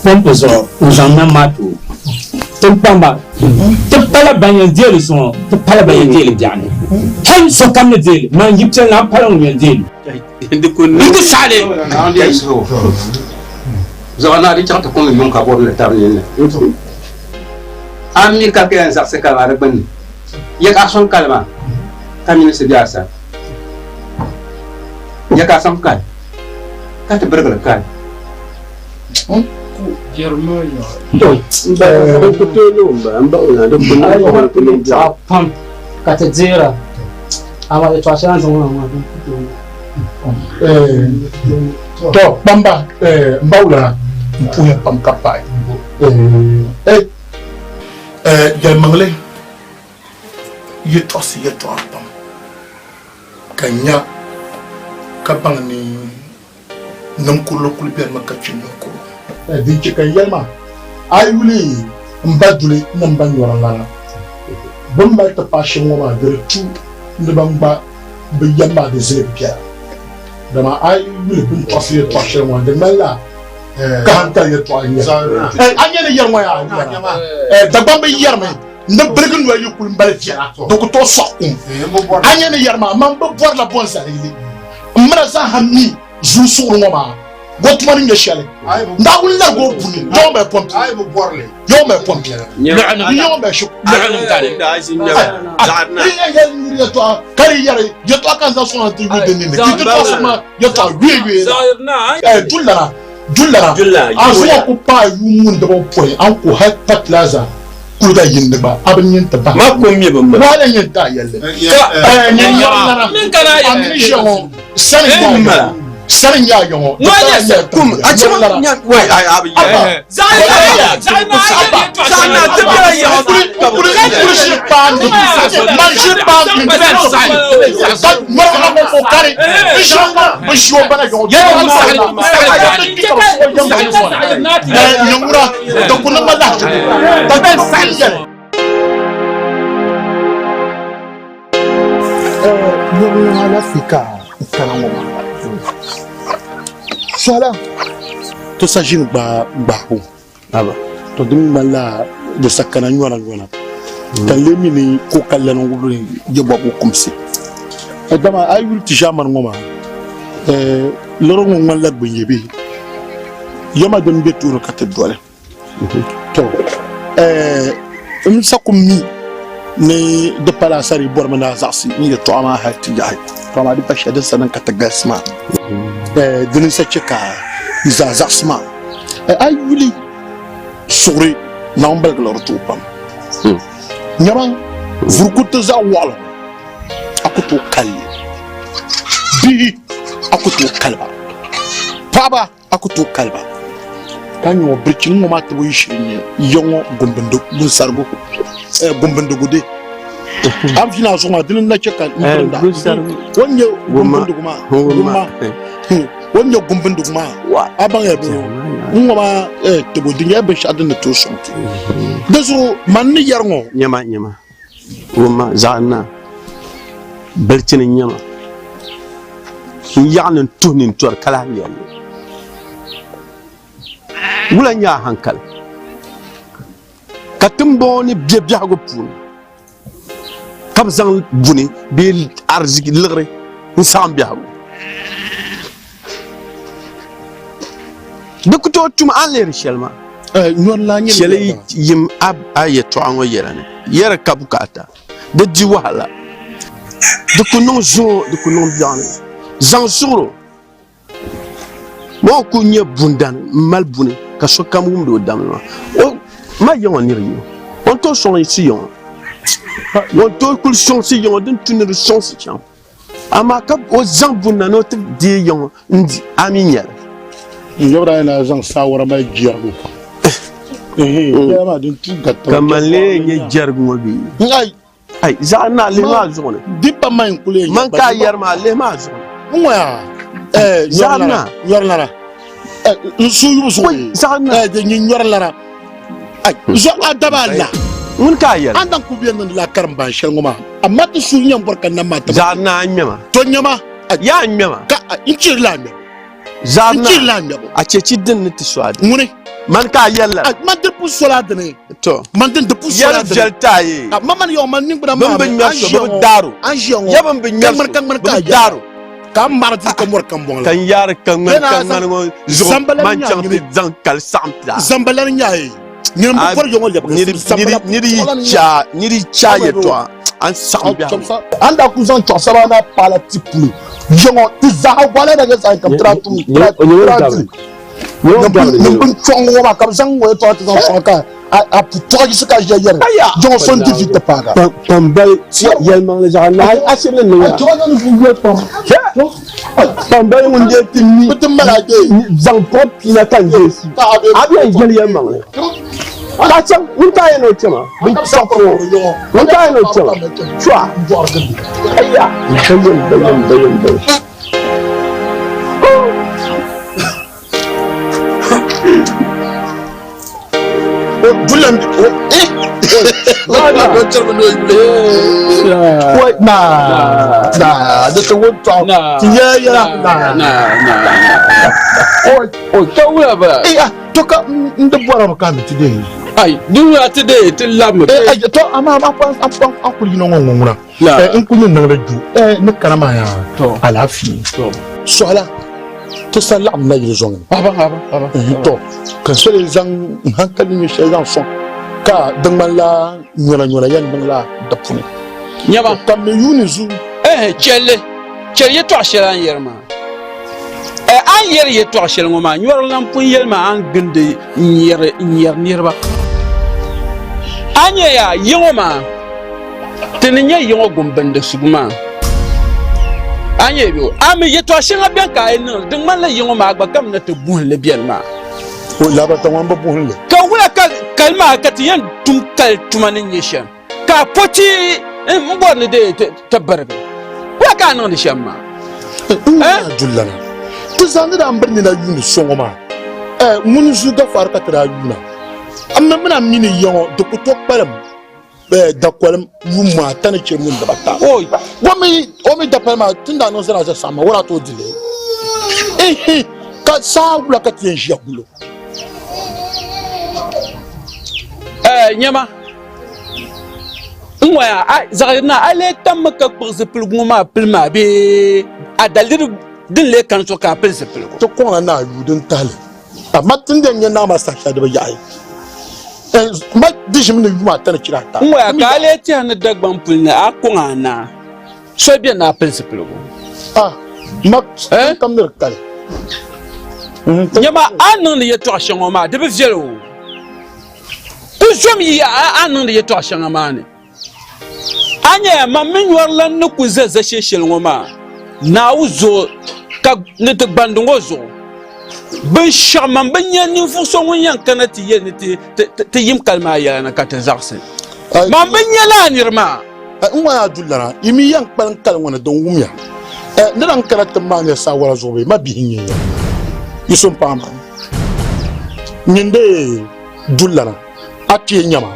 pɔmpi zuɣu n-zaŋ nam maa ti o. Ti kpamba, ti pala ban yɛn deei li zuŋɔ, ti pala ban yɛn deei li biɛɣuni. Hal sokam ni deei li, man Yiptiɛl naa pala ŋun yɛn deei li. N ti saɣi li. Zuɣu naa di chaŋ ti kɔŋ yuŋ ka bɔbi ni tabi ninni. A mi ka ka yɛn zaɣisi kalima di gbunni. Ya ka a sɔŋ kalima ka minisi be a sani. Ya ka a sɔŋ kali ka ti birigiri kali. Pam ka ti deera amaa yɛtɔɣa shɛli a ni zaŋ ŋɔ na maa To kpamba m ba wula n puhiya pam ka paɣi. Yɛlimaŋli Yi tɔɣisi yɛtɔɣa pam, ka nya ka baŋ ni ninkurili kul benimi ka chɛ ninkuro. Din chɛ ka n yɛli maa, a yi yuli m ba duli ni m ba nyɔrinlana, bɛ ni mali ti paai shɛm ŋɔ maa, di di tu ni ban gba bɛ yɛm maa di ziligi biɛla. Dama a yi yuli bɛ ni tɔɣisi yɛtɔɣ shɛli ŋɔ, di ŋmanila kahaŋkali yɛtɔɣa n-nyɛ li. A nya ni yɛri ŋɔ yaa yɛra, Dagbamba yɛrimi ni birigi noli yi kuli mali viɛla, di ku tooi sɔɣi kum. A nya ni yɛri maa, man bi bɔrila bɔnzalili. M mina zaaha mi zuu suɣuri ŋɔ maa o tuma ni nyɛ shɛli. Naawuni larigi o buni, yɔŋ mali pɔmpi, yɔŋ mali pɔmpi, yɔŋ mali shikuru. Yi yɛn yɛli nyuri yɛtɔɣa ka di yɛri yɛtɔɣa ka n zaŋ sɔŋ na ti yuli di ninni, ka yi ti tɔɣisiri ma yɛtɔɣa yueiyuei la. Dullana, dullana, a zuɣu ku paai yuun ŋun diba pɔi, a ni ku hali patilaza kuliga yindi gba, a bi nya nti bahi. Wahala n-yɛn ti a yɛlli. Nyin yɛri lana, a mini ʒiya ŋɔ sani n-nyɛ a yɔŋɔ, sani n-nyɛ a yɔŋɔ, di pala n-nyɛ a tiŋduya. Nyɛri lana, Abba, Abba, n kuli ʒiri kpaam man ʒiri kpaam ka ŋmɛri a ŋɔ kari n ʒiri ŋɔ bi ʒi o bala yɔŋɔ nyɛŋura di ku niŋ ma lahiʒibu ka bɛ saɣim yɛli. Nyɛŋura alaafee ka n kana ŋɔ maa sɔhila ti sa ʒini gbaabu to di mi ŋmanila di sa kana nyɔna nyɔna ka n lee mi ni ko ka lana ŋubiri je bɔbigu kumsi dama a yi yuli ti ʒaamani ŋɔ maa liɣiri ŋɔ ŋmanila gbunyabihi yɛma din be tooni ka ti doli to n sa ku mi ni di pala asari bɔrimi ni a zaɣisi n yɛtɔɣa maa hali ti yaɣi to amaa di pa shɛli din sa niŋ ka ti galisi maa dini n-sa chɛ ka yi zaa zaɣisi maa a yi yuli suɣuri Naawuni baligi liɣiri ti o pam nyama vurikuriti zaɣ wɔɣila a ku tooi kali li bihi a ku tooi kali ba paɣaba a ku tooi kali ba ka nyɛ ŋɔ birichini ŋɔ maa tibu yi shiri nyɛ ya ŋɔ gunsarigu gumbindigu de a ni a zuɣu maa dini n-na chɛ ka n birinda o ni nyɛ gumbindigu maa gumma o ni nyɛ gumbindigu maa a baŋya bɛ n ŋɔ maa tibu di nyɛla binshɛɣu din ni tooi sɔŋ ti di zuɣu man ni yɛri ŋɔ nyɛma nyɛma Wumma zaɣ naa, bilichini n-nyɛ ma. N yaɣi ni n tuhi ni n tɔri ka lahi yɛli li. Wula n-nyɛ a haŋkali? Ka tiŋgbɔŋɔ ni be biɛhigu puuni, ka bɛ zaŋ buni bee ariziki liɣiri n-saɣim biɛhigu. Di ku tooi tum a ni lihiri shɛli maa. Shɛli yim a yɛtɔɣa ŋɔ yɛla ni, yɛri ka bukaata, di di wahala, di ku niŋ zuŋɔ, di ku niŋ biɛɣuni. Zaŋ suɣuro ŋɔ ku nyɛ bundani m-mali buni ka sokam wumdi o damli maa. O ma yiŋɔ nir yi, o ni tooi sɔŋsi yiŋɔ, o ni tooi kuli sɔŋsi yiŋɔ din tu ni di sɔŋsi chaŋ. Amaa ka o zaŋ buni na ni o ti deei ya ŋɔ n-di, a mi nya li. N yabira yi na zaŋ saawara mali jɛrigu. Ka man lee nyɛ jɛrigu ŋɔ bee? Ai, zaɣ naa lihi maa zuɣu ni. Di pa man n-kuli yɛn Man ka a yɛri maa lihi maa zuɣu ni. N ŋɔ yaa, Zaɣ naa. Nyɔri lana. N su yubu zuɣu ni. Zaɣ naa. Di nyɛ nyɔri lana. Ai, zuɣu a daba a la. Ŋuni ka a yɛli? An daŋ ku bɛ niŋdi la karimban shɛli ŋɔ maa, amaa ti suhu nyɛ m-bɔri ka nam maa ti ma. Zaɣ naa n-ŋmɛ ma. To ŋmɛ ma. Yaa n-ŋmɛ ma. Ka n chiri la a ŋmɛbu. Zaɣ N naa. chiri la a ŋmɛbu. A chechi din ni ti so a dini. Ŋuni? Mani ka a yɛli lala. Man di pu sola a dini. To. Man din di pu sola a Yɛli dini. viɛli ti a yee. Ma mani yɔŋ man niŋgbuna Bɛ maa ni bi mi, ŋmɛri an so, ʒiya bɛ bi ŋɔ, daaro. an ʒiya ŋɔ. Ya bɛ ni bi Ka ŋmɛri ŋmani so, ka ŋmani bɛ ka bi a yɛli. daaro. Ka m mara diri ka mɔri kambɔŋ la. Ka n yaari ka ŋmani Bɛ ka naa ŋmani ŋɔ zuɣu Zambalani man nya chaŋ ti nyini. zaŋ kali saɣim ti a. Zambalani nya ye. Nyini m bi bɔri yɔŋɔ lɛbigi zambala Niri yi chaai yɛtɔɣa a ni saɣim biɛhigu. An daa kuli zaŋ chɔɣisaba maa paala ti puli yɔŋɔ ti zaaha gɔla na nyɛ zaɣ ka bɛ ti daa tum ti daa dili. Niŋ bin chɔŋ ŋɔ maa ka bɛ zaŋ ŋɔ yɛtɔɣa ti zaŋ sɔŋ ka a pu tɔɣisi ka ʒiya yɛri jɔŋɔ so n-di vi ti paaga. Kpambali yɛlimaŋli zaɣ nahi ashili ni niŋ ya. Kpambali ŋun deei ti mi zaŋ pɔbi pina ka n deei su. A bi yɛn yɛli yɛlimaŋli. Ka chaŋ ŋun ka yɛn o chɛma bin chɔɣu ŋun ka yɛn o chɛma chɔɣu aya bayam bayam bayam bayam. Dulan na na da ta wunta ti ya ya na na na o to wula ba eh to ka n di bɔra mi ka mi ti deei ai di wula ti deei ti labimi eh ai to amma an an an kuli yino ŋɔ ŋuna eh n kuli niŋdi ju eh ni kana maa yaa to alaafee to sɔhila ti sa laɣim na yili zɔŋ ni haba haba haba to ka soli zaŋ n hankali nyɛ shɛli zaŋ sɔŋ ka di ŋmanila nyɔna nyɔna yɛn niŋla di puuni nyɛba ka mi yuuni zu eh chɛlli chɛli yɛtɔɣa shɛli a ni yɛri maa Eh, a ni yɛri yɛtɔɣa shɛli ŋɔ maa nyɔri lan pun yɛli ma a ni gindi n-nyɛri niriba. A nya yaa, yi ŋɔ maa, ti ni nya yi ŋɔ gumbindisugu maa. A nya bɛ o? A mi yɛtɔɣa shɛŋa bɛni ka a yi niŋ li, di ŋmanila yi ŋɔ maa gba kam ni ti buhinli bɛni maa. O labata ŋɔ m-bi buhinli. Ka wula ka kali maa ka ti yɛn tum kali tuma ni nyɛ shɛm? Ka a po ti n bɔri ni di ti birigi, wula ka a niŋdi shɛm maa? N nya Dullana, ti zaa ni daa biri nina yuuni so ŋɔ maa, ŋuni n-zu Gafar ka ti daa yuuna. A mi mini a mi ni ya ŋɔ di ku tooi kpalim dakolim yuuma ata ni chɛ mini dibata. O mi dapali maa ti ni daa niŋ zana za saɣim maa, o daa tooi di li. Ihi! Ka saha wula ka ti yɛn ʒiya gul o? Nyama! N ŋɔya a zaɣ yirina a lee tammi ka kpuɣi zipiligu ŋɔ maa pili maa bee a daliri din lee kani so ka a pili zipiligu? Ti kɔŋla naa yuu din tahili, amaa ti ni yɛn nya naa maa saha shɛli di bi yaɣi. Ma di ʒimi ni yuma ata ni chira ata. N ŋɔya ka a lee tɛhi ni Dagbaŋ puli ni a kɔŋ a naa soli beni ni a pili zipiligu? Ah, ma kam ni di kali. Nyama a ni niŋdi yɛtɔɣ shɛŋa ŋɔ maa di bi viɛl o. Ku zom yi a ni niŋdi yɛtɔɣ shɛŋa maa ni. A nyaya, man mi nyɔri lan ni ku za za shee shɛli ŋɔ maa, Naawuni zuɣu ka ni ti gbandi ŋɔ zuɣu. Binshɛɣu man bi nya ninvuɣ so ŋun yɛn kana ti yɛli ni ti yim kali maa yɛla ni ka ti zaɣisi. Man bi nya lala nir maa. N ŋɔ yaa dulana, yi mi yɛn kpalim kali ŋɔ ni din wumya. Ni lan kana ti maa nya saawara zuɣu bee? Ma bihi n-nyɛ ya. Yi so m-paai ma. Nyin dee dullana, a kpee nyama.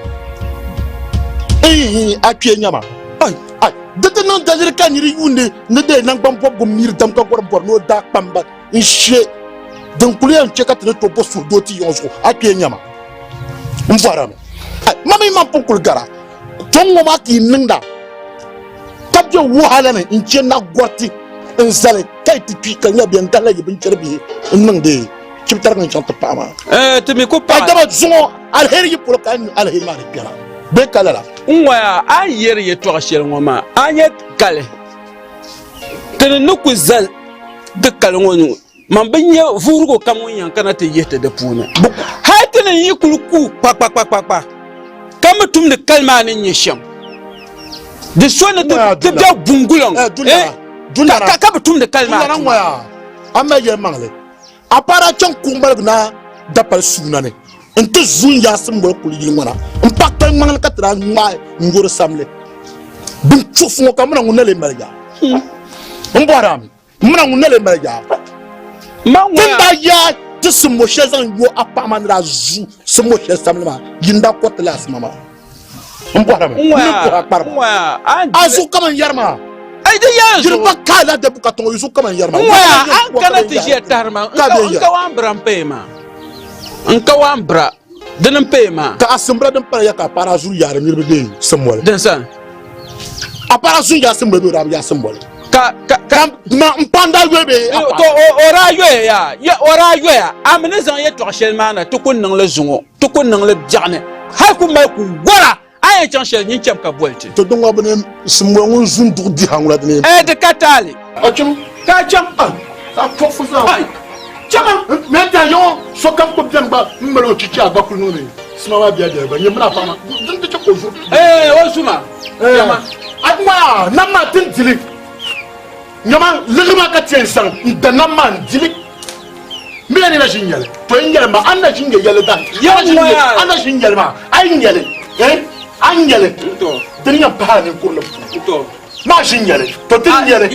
Ihi, a kpee nyama. Ai, ai, di ti niŋ daliri ka niri yuundi ni dee naŋgban bɔbigu miri dam ka gɔri bɔri ni o daa kpamba n-she din kuli yɛn che ka ti ni tooi bo suhudoo ti yiŋɔ zuɣu, a kpee nyama. M bɔrimi. Ai, ma mi man pun kuli gara, tɔŋ ŋɔ maa ka yi niŋda ka be wahala ni n-che nagɔriti n-zali ka yi ti kpi ka nya bɛ n-galila yi binchɛri bihi n-niŋdi chibitariga n-chaŋ ti paɣa maa. Eh, ti mi ku paɣa. Dama zuŋɔ aliheri yi polo ka a nyu aliheri maa di kpɛra bee ka lala. N ŋɔya a ni yɛri yɛtɔɣ shɛli ŋɔ maa, a nya kali ti ni ni ku zali ti kali ŋɔ ni man bi nya vuhirigu kam ŋun yɛn kana ti yihi ti di puuni. Hal ti ni yi kul ku kpakpakpakpa ka mi tumdi kali maa ni nyɛ shɛm, di so ni ti be bunguliŋ ka bi tumdi kali maa tuma. A mali yɛlimaŋli. A paara chaŋ kuɣimbaligi na dapali suuna ni nti zu n-yaɣisi m-boli kuli yili ŋɔ na m-pa kpali ŋmaŋli ka ti daa ŋmaai n-yo di samli. Bin chuɣufu ŋɔ ka m mina ŋun na lee mali yaa. M bɔhiri a mi, m mina ŋun na lee mali yaa. Ti ni daa yaai ti simmo shɛli zaŋ yo a paɣa maa ni daa zu simmo shɛli samli maa, yi ni daa kɔriti lala sima maa. N bɔhiri mi, n ni bɔhi a kpariba. A zuɣu kaman yɛri maa. Ai di yɛn zuɣu. Jiriba ka la da buka tɔŋɔ yi zuɣu kaman yɛri maa. N waya an kana ti ʒiya tahiri ma n ka waan bira n payi maa. N ka waan bira dini n payi maa. Ka a simbira din pala ya ka a paara a zuri yaari niriba bee simboli. Din sani. A paara zuri yaa simboli bee o daa bi yaa simboli. Ka ka ka ma n pa n daa yoli bee a To o daa yoya yaa ya o daa yoya a mi ni zaŋ yɛltɔɣa shɛli maa na ti ku niŋli zuŋɔ ti ku niŋli biɛɣuni hali ku mali ku gɔra a yɛn chaŋ shɛli nyin cham ka boli ti. To din ŋɔ bi ni simboli ŋun zu n-duɣi diha ŋuna dini. Ɛɛ di ka taali. A cham. Ka a cham. A kpuɣifu zaa. Ai chama. Mɛ n tɛha yaŋɔ sokam ku beni gba m mali o chichi a gba kuli niŋdi sima maa biɛla biɛla gba nyɛ mini a paɣa maa din ti chɛ ka o zuri. Ɛɛ o zuma. Chama. A ŋmaa nam maa ti n dili. Nyama liɣiri maa ka ti yɛn zaŋ n da nam maa n dili. Mi ni na ʒi n-nyɛli, to n yɛli ma, a ni na ʒi n-nyɛ yɛlli dahin shɛli, a ni na ʒi n-nyɛli maa, a yi nyɛli, eh, a ni nyɛli, di ni yɛn pahi a ninkurili puuni. Maa ʒi n-nyɛli, to ti ni nyɛli,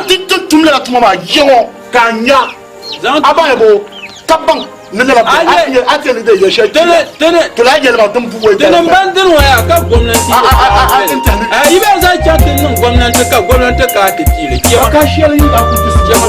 ti ti tum lala tuma maa yiŋɔ ka a nya, a baŋ bo, ka baŋ ni lala bɛ, a ti ni deei yɛl shɛli ti ya, to lahi yɛli ma din bu wei Dini m-ban dini ŋɔ yaa ka gomnanti yi bɛ zaŋ chaŋ ti niŋ gomnanti ka gomnanti ka a ti piili chɛma. Ka shɛli yi daa kuli ti chɛma.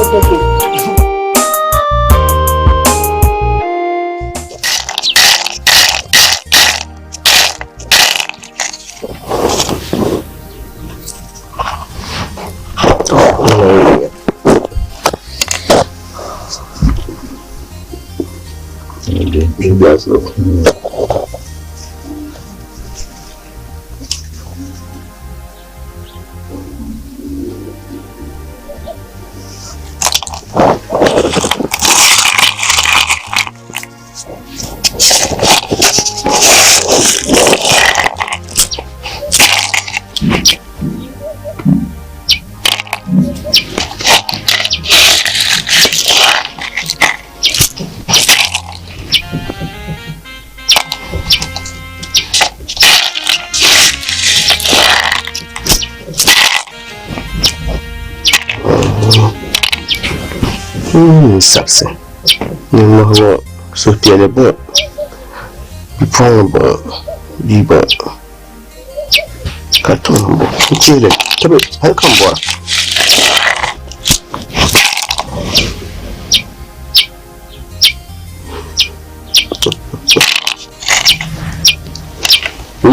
N sabisi ninmɔhi ŋɔ suhupiɛlli bɔŋɔ bipuɣiŋga bɔŋɔ bia bɔŋɔ ka tom bɔ n chihili tibi hali ka n bɔra.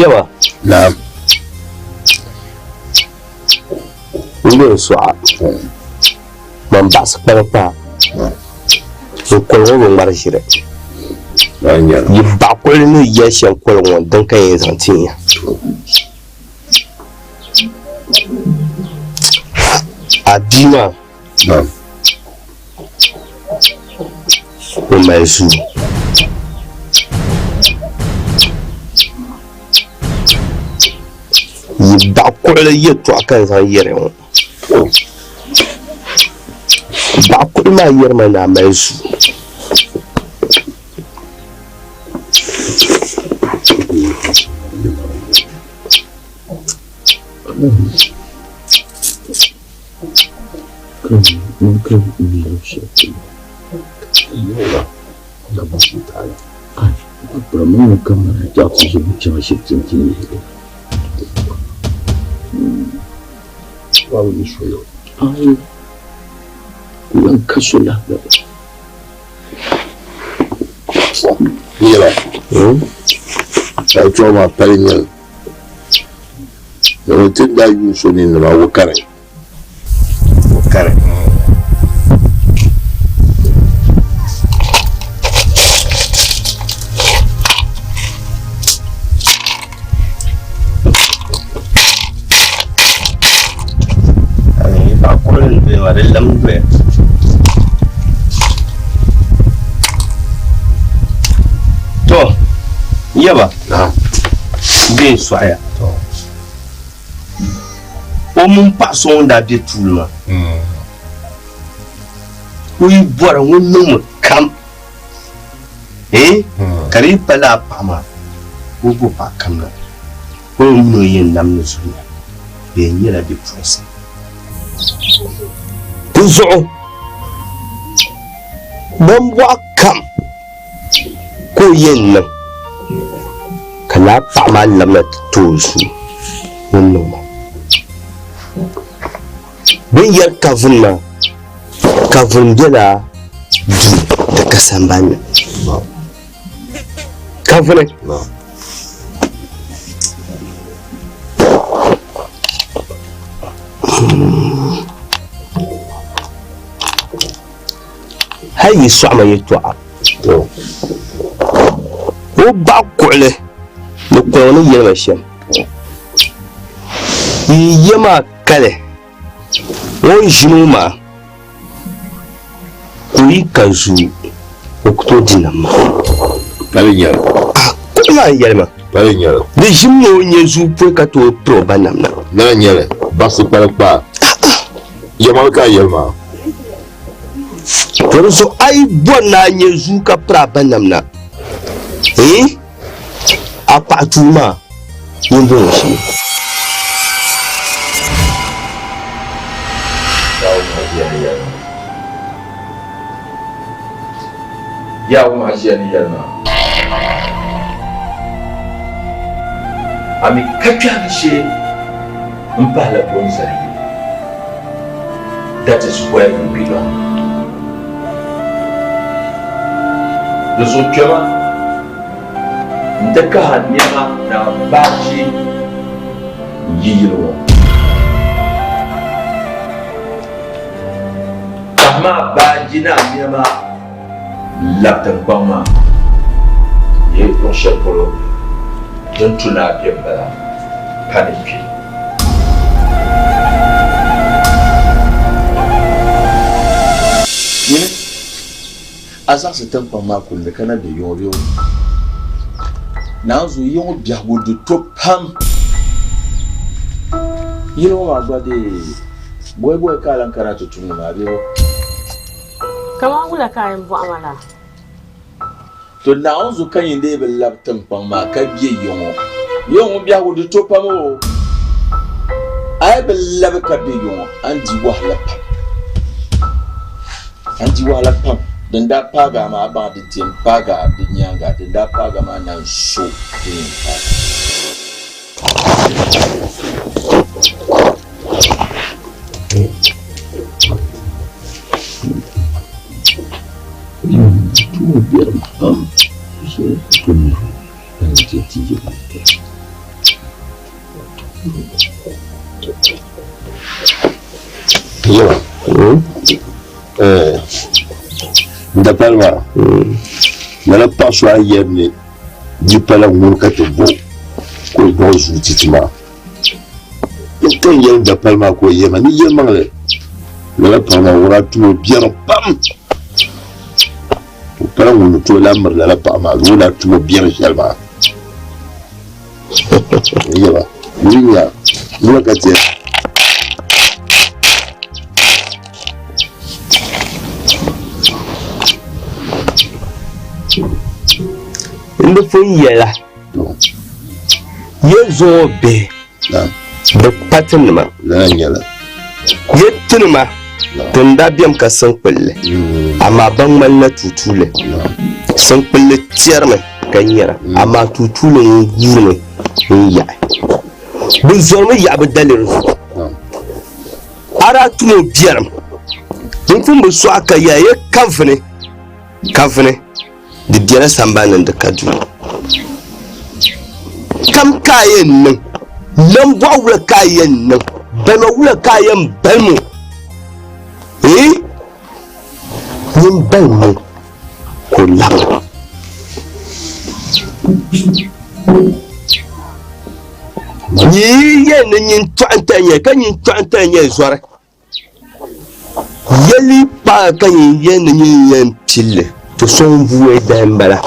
Yaba. Naam. N be n suɣa. Man baɣisi kpaba paa. N koli ŋɔ bi ŋmari ʒiri. Yi baɣa kuɣili ni yɛli shɛm koli ŋɔ din ka yɛn zaŋ ti ya. A bia maa o mali zuu. Yi baɣa kuɣili yɛltɔɣa ka n zaŋ yɛri ŋɔ. Baɣa kuɣili maa yɛrimi ni a mali zuu. Yɛla ka maa pali nyɛli Domin ti ni daa yuui so nini maa, wo kari. Wo kari. To, yaba. Bee n-sɔɣiya. O mini paɣ so ŋun daa be tuuli maa, o yi bɔri ŋun niŋmi kam, ee, ka di yi pa lala paɣ maa, o bo paɣ kam na, o mini o yɛn nam ni zuliya, bɛ yɛn nyɛla bipuɣinsi. Di zuɣu bɛmbɔɣu kam ka o yɛn niŋ ka lala paɣa maa labina ti ti o zuu ŋun niŋ maa. Bɛ ni yɛri kavuni maa, kavuni bela duu di ka sambani ni. Kavuni. Hal yi sɔɣima yɛtɔɣa, o baɣa kuɣili ni kɔŋ ni yɛli ma shɛm. Yi ya maa kali o ni ʒini o maa, ka o yi ka zuu, o ku tooi di nam maa. Pali nyɛli. Ah, kuɣu maa n-yɛli ma. Pali nyɛli. Di ʒimi ni o nya zuu pɔi ka tooi piri o ba nam na. Naa nyɛli, baɣisi kpali kpaa. Yɛmali ka a yɛli maa. To di zuɣu a yi bɔri ni a nya zuu ka piri a ba nam na, ee, a kpaɣi tuui maa ŋun bɔŋɔ shee. Yaa ŋun a ʒiya ni yɛli maa, a mi ka kpɛhigu shee m-pahila Bonzali yili. That is where you belong. Di zuɣu kpɛma nti kahi a nɛma ni a baaji n-yi yili ŋɔ. Kahimi a baaji ni a nɛma n-labi tiŋkpaŋ maa n-yi luɣ shɛli polo din tu ni a be m-bala, pa ni kpe. Nyini a zaɣisi tiŋkpaŋ maa kulli ka na be yiŋɔ bee? Naanzu yiŋɔ biɛhigu di to pam. Yili ŋɔ maa gba dee bɔibɔi ka a lan kana ti tumdi maa bee? Kaman wula ka a yɛn bɔhi ma laa? To Naawuni zuɣu ka nyin dee bi lab tiŋkpaŋ maa ka be yiŋɔ. Yiŋɔ ŋun biɛhigu di to pam o. A yi bi labi ka be yiŋɔ, a ni di wahala pam. A ni di wahala pam. Din daa paagi a maa, a baŋ di ti yɛn paagi a di nyaaŋa, din daa paagi a maa na n-so din yɛn paagi a. N dapali maa lala paɣa so a yɛri ni di pala ŋuni ka ti bo ka o dɔɣi zuu ti ti maa n ti yɛli dapali maa ka o yɛli ma ni yɛlimaŋli lala paɣa maa o daa tum o biɛrim pam o pala ŋun ni tooi lahi miri lala paɣa maa o daa tum o biɛri shɛli maa yɛba ni nya wula ka ti N di pun yɛla ya zuŋɔ bihi bɛ pa tinima, ya tinima din daa bemi ka siŋkpulli, amaa bɛ ŋmanila tuutuuli. Siŋkpulli tiɛrimi ka nyɛra, amaa tuutuuli ŋun guurimi n-yaɣi. Bɛ zɔrimi yaɣi bɛ daliri zuɣu. A daa tum o biɛrim n-pun bi sɔɣi ka yɛli ya ka vini, ka vini di bela sambani ni di ka duu. Kam ka a yɛn niŋ, nambɔɣu wula ka a yɛn niŋ, balima wula ka a yɛn balim o? Ee, nyin balim o ka o labina. Yi yɛli ni nyin tɔɣi n-ti nyɛ ka nyin tɔɣi n-ti nyɛ zɔri. Yɛli paai ka nyin yɛli ni nyin yɛn pilli ti so n-vuui dahi m-bala.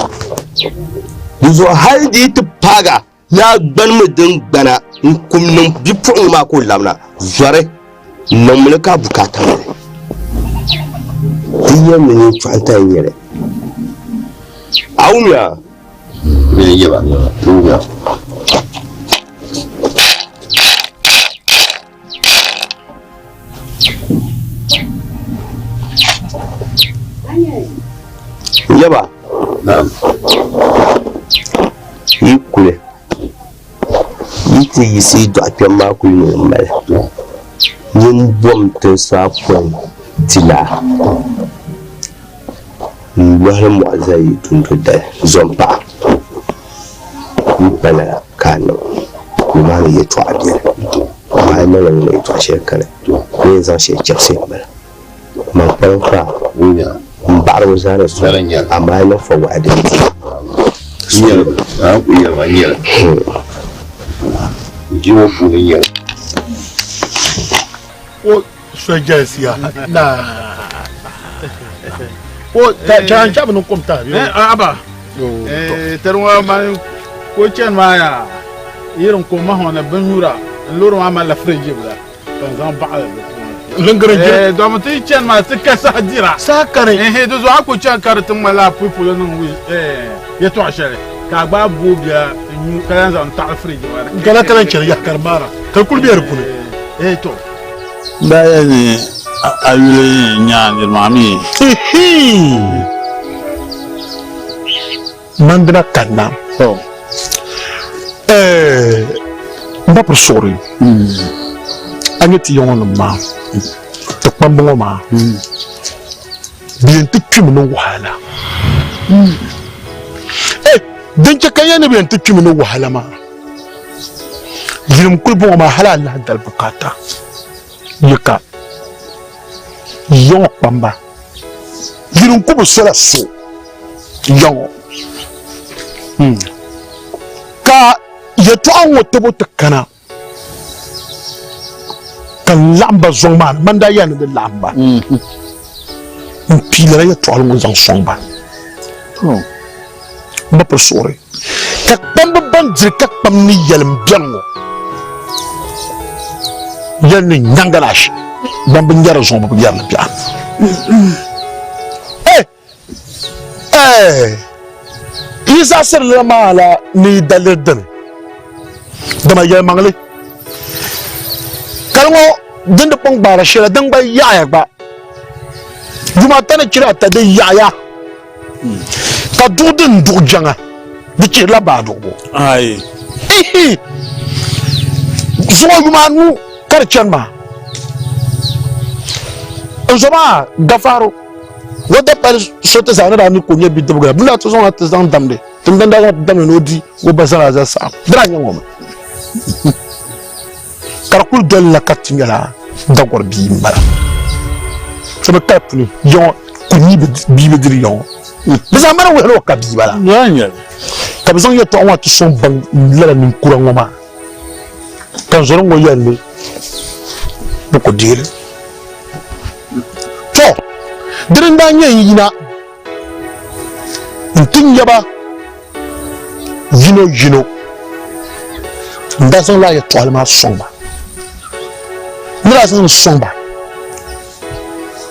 Di zuɣu hali di yi ti paag a ni a gbanimi din gbana n-kum niŋ bipuɣiŋga maa ka o labina zɔri niŋmi li ka a bukaata mali. Di yɛli ni nyin tɔɣi n-ti nyɛ li. A wumya? Yaba yi kuli yi ti yiɣisi yi dɔɣi kpɛm maa kuli ni o mali nyin bom tinsi apɔin ti laa n-lɔhili mɔɣu zali yi dundo dali zɔmpaɣa yi pa lala ka a niŋ nimaani yɛtɔɣa beni amaa a yi niŋ lala yɛtɔɣa shɛli kani bɛ yɛn zaŋ shɛli chɛbisi m-bala man kpalim kpaa m-baɣiri o zaa ni sɔŋ amaa a yi niŋ fɔwaɣi di ni O so jɛlisiya naa o chan chabi ni kom tabi eh aba eh terwa man ko chen ma ya irin ko ma hona bin nyura n lori ma ma la fridge bla kan zan baɣa di puuni. Lingiri Eh, domi ti chani maa ti ka saha dira. Saha kani. Eh, di zuɣu a ku chani ka di ti ŋmanila a pui polo niŋ wi eh yɛltɔɣa shɛli ka a gbaai booi bia n-nyu ka lan zaŋ taɣili firiji maa ni. Gala ka lan chani yaha ka di maara ka di kuli be di puuni. Eh, to. N daa yɛli ni a yuli n-nya niriba maa mi. Mandina kanna. Eh, n ba piri suɣuri. A nyɛ ti ya ŋɔ nim maa, ti kpamba ŋɔ maa, bɛ yɛn ti kpimi ni wahala. Eh, din chɛ ka n yɛli ni bɛ yɛn ti kpimi ni wahala maa, yinim kuli bɔŋɔ maa hali alahi dali bukaata yi ka ya ŋɔ kpamba. Yinim ku bi sola so ya ŋɔ. Ka yɛtɔɣa ŋɔ tabo ti kana ka n laɣim ba zɔŋ maa ni, man daa yɛli ni di laɣim ba. N pii lala yɛtɔɣili ŋɔ zaŋ sɔŋ ba. M ba piri suɣuri ka kpamba ban diri ka kpam ni yɛlim bɛni ŋɔ yɛli ni Nyangalashi ban bi nyɛri zuŋɔ bɛ bi nyɛri li biɛɣu. Eh! Eh! Yi zaɣisiri li maa la ni yi daliri dini? Dama yɛlimaŋli kali ŋɔ din di kpaŋ gbaari shɛli din gba yaɣiya gba yuma ata ni chira ata di yaɣiya. Ka duɣu din duɣi jaŋa di chihirila baa duɣibu. Ihi! Zuŋɔ yuma anu ka di chani maa. N zo maa Gafaru o dapali so ti zaŋ ni daa mi ka o nyɛ bidibiga la, bɛ daa ti zaŋ o na ti zaŋ damdi, tiŋgbani daa zaŋ ti damdi ni o di o ba zana zali saɣim. Di daa nyɛ ŋɔ mi. Ka di kuli dolila ka ti nyɛla Dagor bia m-bala. So bi kali puni yaŋɔ ku nyi bia bi diri yaŋɔ. Bɛ zaa mali wuhiri o ka bia bala. Ka bɛ zaŋ yɛltɔɣa ŋɔ ti sɔŋ baŋ lala ninkura ŋɔ maa. Ka n zɔri ŋɔ yɛli ni bɛ ku deei li. Tɔ! Dini n-daa nyɛ n yina nti nya ba yino yino n daa zaŋla yɛtɔɣili maa sɔŋ ba. N ni daa zaŋ li sɔŋ ba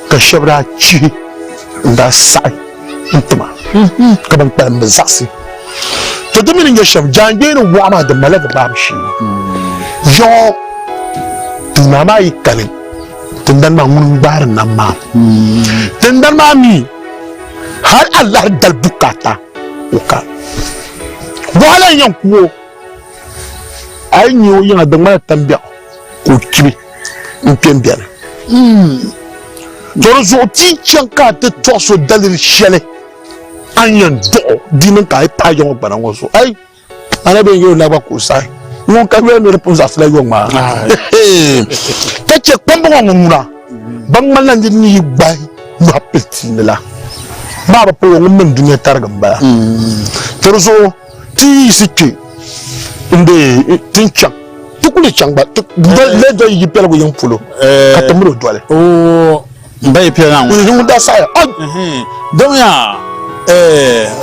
ka shɛba daa chihi n-daa saɣi n-ti ma ka ban kpalim bi zaɣisi. To di mi ni nyɛ shɛm, jaangbee ni wɔɣa maa di malila di baabu shee. Yaɣɔ tindaa maa yi kani, tindani maa ŋuni n-gbaari nam maa. Tindani maa mi hal alahi dali bukaata o ka. Wahala n-yɛn ku o, a yi nya o yiŋa di ŋmanila tambiɛɣu ka o chibi n-kpe m-beni. To di zuɣu ti yi chaŋ ka a ti tɔɣis o daliri shɛli a ni yɛn duɣ o di niŋ ka a yi paai ya ŋɔ gbana ŋɔ zuɣu. Ai! A na bɛ yɛn o na gba ka o saɣi. Ŋun ka yoli mi di pun zaɣisila yɔŋ maa. Ka chɛ kpamba ŋɔ ŋun ŋuna ban ŋmanila nir ni yi gbahi nyɔhi pili tia ni la. Maa bi pili o ŋun mini dunia tarigi m-bala. To di zuɣu ti yi yiɣisi kpe n-deei ti ni chaŋ, ti ku ni chaŋ gba, ti lee doli yi piɛligu yiŋ polo ka ti mini o doli. N ba yi piɛla ŋɔ. Ŋun daa saɣiya. Dama yaa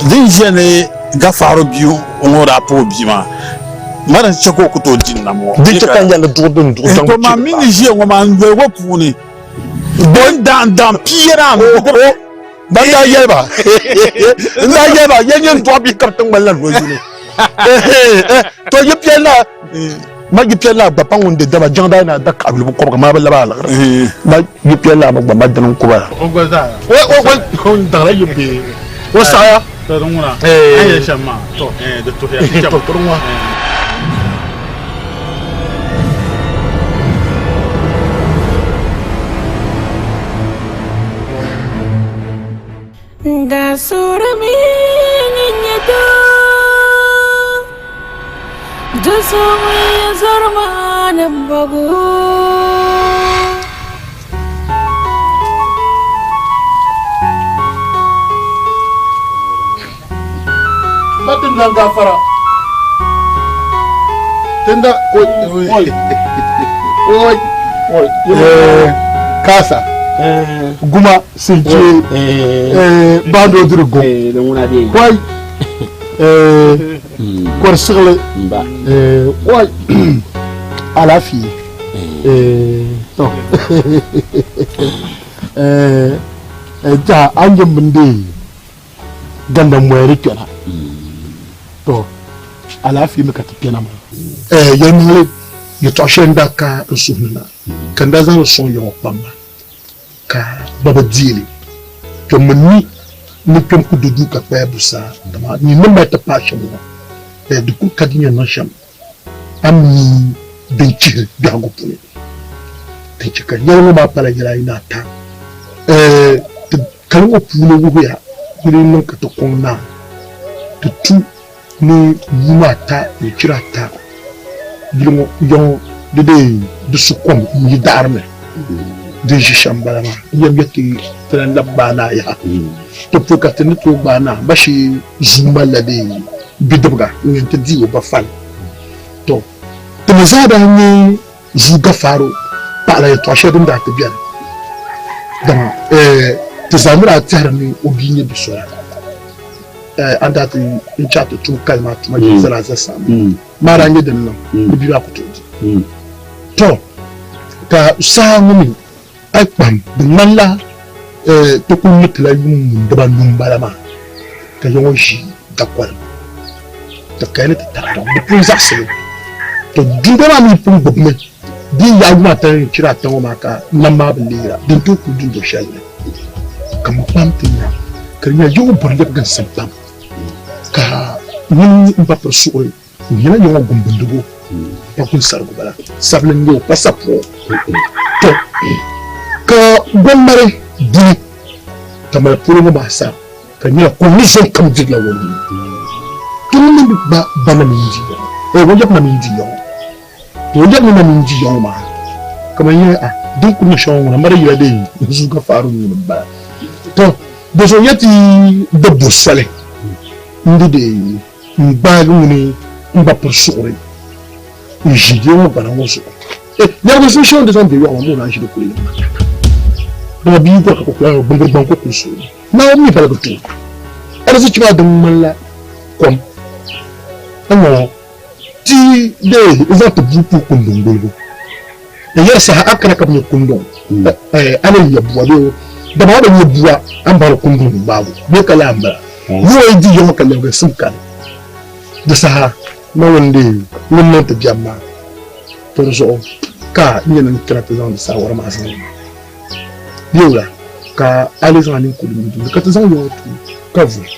din ʒiya ni Gafaru bia ŋɔ daa pa o bia maa, ma di chɛ ka o ku tooi di nam ŋɔ. Di chɛ ka n yɛli duɣu din duɣu zaŋ To maa mi ni ʒiya ŋɔ maa n doli ŋɔ puuni din dan dan pia daa mi. Ban daa yɛli ba n daa yɛli ba yɛn yɛn dɔɣi bihi ka bi ti ŋmanila noli yini. To yi piɛla ma yi piɛla gba pa ŋun di dama jaŋ daa na da kaɣabili bi kɔbiga maa bi labi aliɣiri ma yi piɛla mi gba ma dini n kuba la. O gba zaa. O o o n daŋla yi bee o saɣaya. To di ŋuna a ni yɛli shɛm maa di tuhiya ti chɛm. To di ŋuna. N daa suurimi ni n nyɛ doo, do so ŋun yɛn zɔri ma ni m bɔgu. Ba tindan gafara. Tinda oi oi oi oi kasa guma sinje bando dirgo kwai kɔri siɣili wai alaafee. To n tiɛha a ni yɛn bini deei ganda moya di kpɛna to alaafee mi ka ti kpɛna maa. Yɛlimaŋli yɛtɔɣ shɛli n-daa ka n suhu ni na ka n daa zaŋ li sɔŋ ya ŋɔ kpamba ka bɛ bi deei li. Kpɛm mi ni ni kpɛm ku di duu ka kpaya busaa, dama nyin ni mali ti paai shɛm ŋɔ, di kul ka di ni yɛn niŋ shɛm. A mi din chihiri biɛhigu puuni din chɛ ka yɛli ŋɔ maa pala yɛla ayi ni ata. Ti kali ŋɔ puuni wuhiya ni di niŋ ka ti kɔŋ naa ti tu ni yuuma ata ni chira ata yili ŋɔ ya ŋɔ di dee di su kom n-yi daɣiri ni din ʒi shɛm m-bala maa. N yɛm yɛti ti lan labi gbaai naa yaha. Ti poi ka ti ni tooi gbaai naa bashee zuu malila dee bidibiga ŋun yɛn ti di o ba fali. Tɔ! Ti mi zaa daa nyɛ Zuu Gafaaro paɣa la yɛtɔɣ shɛli din daa ti beni. Dama ti zaa mi daa tɛhiri ni o bia n-nyɛ bi so la. A ni daa ti n-chaɣ ti tum kali maa tuma jilisa daa za saɣim maa daa nyɛ din niŋ ni bia maa ku tooi di. Tɔ! Ka saha ŋɔ mi a yi kpahim di ŋmanila ti kul ni tila yuŋ ŋun dibanu m-bala maa, ka ya ŋɔ ʒi dakoli ti kaya ni ti taɣi di pun zaɣisi li. To dundɔŋ maa mi pun gbubimi di yi yaai yuma ata ni chira ata ŋɔ maa ka nam maa bi leera, di ni tooi kuli dundo shɛli ni. Ka m kpahim ti nya ka di nyɛla ya ŋɔ bɔri lɛbiginsim pam, ka ŋun m ba piri suɣuri O nyɛla ya ŋɔ gumbindigu pa gunsarigu bala, sabili n-nyɛ o pa sapuɣu. Tɔ! Ka gɔmmari buni ka mali polo ŋɔ maa sa ka di nyɛla kom ni zom kam dirila o nuu. Tɔ ŋun mi ba ba na mi n-di ya ŋɔ, eh, o yab na mi n-di ya ŋɔ. Tɔ o yab mi na mi n-di ya ŋɔ maa kaman yɛli a din kuli niŋ shɛm ŋɔ ŋuna mari yila dee n-zuui ka faari nuu ni m-bala. Tɔ! Di zuɣu ya ti di bo soli n-di dee N gbaagi ŋuni n ba piri suɣuri n ʒi bia ŋɔ gbana ŋɔ zuɣu. Eh, nɛriba zuɣu shɛli di zaŋ bɛ yɔɣu maa, maa ʒi di kuli yɛm. Dama bia gɔri ka kukula gbumbiri gbaŋ ko kuli suui. Naawuni mi baligi tooi. Arizichi maa din ŋmanila kom. N-ŋɔ ti dee n zaŋ ti bua puhi kunduŋ gulibu. N yɛri saha a kana ka bi nya kunduŋ, eh, a ni nya bua bee dama a bi nya bua a ni baŋdi kunduŋ ni gbaabu bee ka laa m-bala. Yuwa yi di yiŋa ka lɛbiginsim kani, di saha Naawuni dee ŋun niŋ ti biɛm maa. To di zuɣu ka n yɛn kana ti zaŋdi saawara maa zaŋ ma. Biɛwula ka a lee zaŋ a ninkuri mini duuni ka ti zaŋ yiŋa tuui ka vuhi.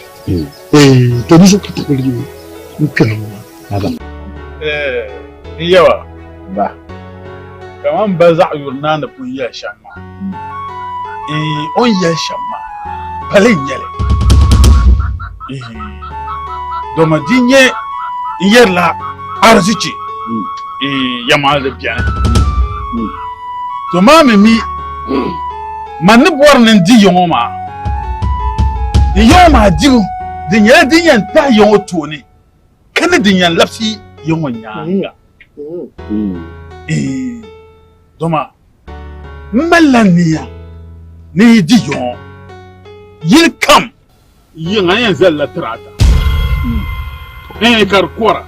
Eeh, to di zuɣu ka ti kuli n kpɛna ŋɔ maa. Eeh, n yɛba, ba, kaman ba zaɣ yuri naa ni pun yɛli shɛm maa, eeh, o ni yɛli shɛm maa, pali n-nyɛ li. Eeh, dama di nyɛ n yɛrila arizichi, eeh, yɛlimaŋli di beni. To maa mi mi, man ni bɔri ni n di ya ŋɔ maa, n ya ŋɔ maa dibu, di nyɛla din yɛn tahi ya ŋɔ tooni. Ka ni din yɛn labisi ya ŋɔ nyaaŋa. Dama m malila nia ni yi di yɔŋɔ yili kam. Yiŋa yɛn zalila tiraata ka di kɔra,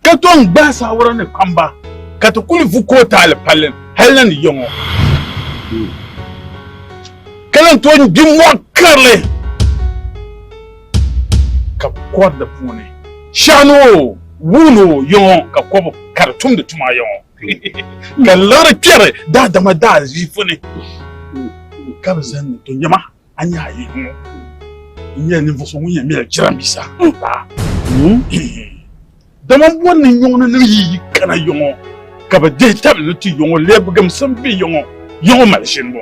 ka tom gbahi saawara ni kpamba ka ti kuli vu kootaali palli hal na ni yɔŋɔ, ka lan tooi gbi mɔɣ karili. Ka bɛ kɔri di puuni shɛhani o, wuuni o yɔŋɔ ka kɔbu ka di tumdi tuma yɔŋɔ, ka liɣiri kpɛri daadama daaziifu ni, ka bɛ zani ni to nyama a nya a yihi ŋɔ n-nyɛla ninvuɣ so ŋun yɛn mɛli jiranbiisa n-ti a. Dama m bɔri ni yɔŋɔ ni nim yi yi kana yɔŋɔ ka bɛ dihi tabili ni ti yɔŋɔ lɛbigimsim be yɔŋɔ, yɔŋɔ mali ʒinibu.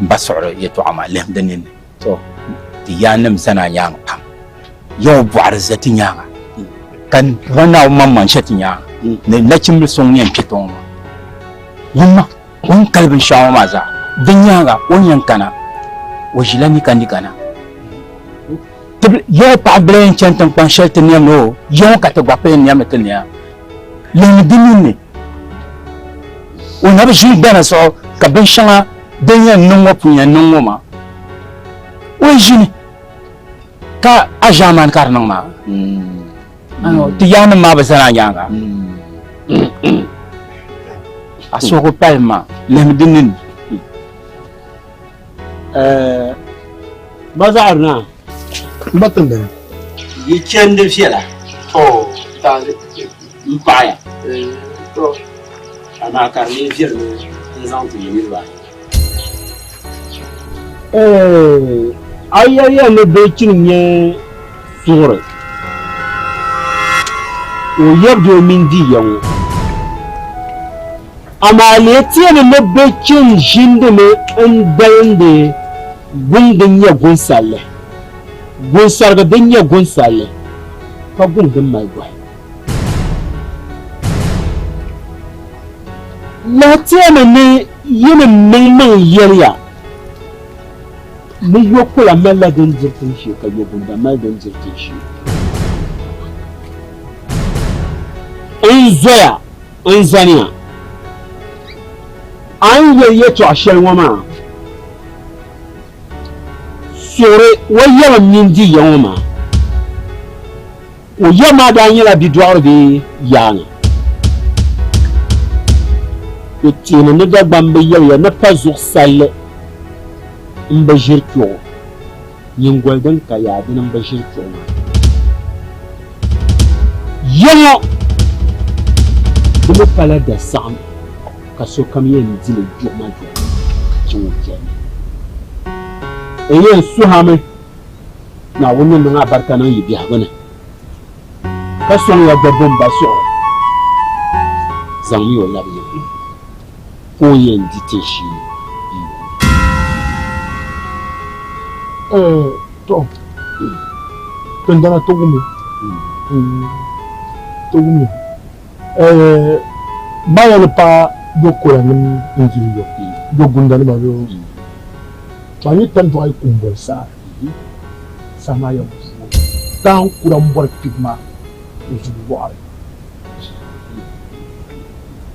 M ba suɣuri yɛtɔɣa maa lihim di ninni. Ti yaannim zani a nyaaŋa pam. Yɔŋɔ bɔɣiri za ti nyaaŋa, ka ba Naawuni maŋmaŋ ʒe ti nyaaŋa ni nachimbil so ŋun yɛn kpe tiŋ ŋɔ maa. Wumma! O ni kali binshɛɣu ŋɔ maa zaa, di nyaaŋa o ni yɛn kana, o ʒila nika-nika na. Yawɛ paɣibila yɛn chani tiŋkpan shɛli ti nɛm ni o, Yawɛ ka ti gba pun yɛn nɛmdi ti nɛma. Lihimi di ninni, o na bi ʒini gbana zuɣu ka binshɛŋa din yɛn niŋ ŋɔ pun yɛn niŋ ŋɔ maa. O yi ʒini ka a ʒiɛmani ka di niŋ maa. Ti yaanima maa bi zani a nyaaŋa. A suhigu pali ma, lihimi di nini. Ba zaɣiri naa. M ba Tindani. Yi chandi viɛla. M paɣiya. Amaa ka di lee viɛlimi n-zaŋ ti yi niriba ayi. A yɛliya ni bilichini nyɛ suɣuri o yabidoo mini di ya ŋɔ. Amaa lee teemi ni bilichini ʒindimi n-dalindi guŋ din nyɛ gunsalli, gunsarigi din nyɛ gunsalli, ka guŋ din mali gɔhi. Lahi teemi ni yi ni niŋ maŋ yɛliya ni yokula malila din diri tinshee ka yogunda mali din diri tinshee. N zoya n zaniya, a ni yɛli yɛtɔɣ shɛli ŋɔ maa, suɣiri o yɛlim mini di ya ŋɔ maa. O ya maa daa nyɛla bidɔɣiri bee yaaŋa. O teemi ni Dagbamba yɛliya ni pa zuɣusalli m-bi ʒiri chuɣu, nyiŋgoli din ka yaa dini m-bi ʒiri chuɣu maa. Ya ŋɔ di mi pala da saɣim ka sokam yɛn di li juɣumajuɣuma ka chaŋ o chandi. N yɛn suhimi Naawuni ni niŋ abarika niŋ yi biɛhigu ni, ka sɔŋ ya gbabbu m ba suɣuri. Zaŋmi o labi ya ka o yɛn di tinshee yi yuɣu. Eh, to, tindana ti wumi, ti wumi. Eh, ma yɛli pa yokoranim n-diri yo, yogundanima yo. To a ni tanduɣu yi ku m-boli saa, saha maa yɛn vuumi. Taan kura m-bɔri kpibu maa o zuɣu wɔɣiri.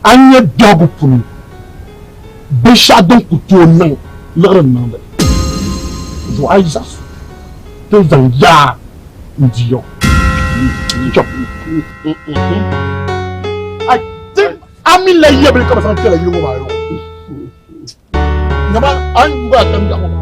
A ni nya biɛhigu puuni binshɛɣu din ku tooi niŋ liɣiri n-niŋdi li zuɣu, a yi zaɣisi ti zaŋ yaa n-di ya o. A mi la yabili ka bɛ zaŋ kpɛla yili ŋɔ maa yɔɔ. Nyama a ni yugi a tam biɛɣu ŋɔ maa.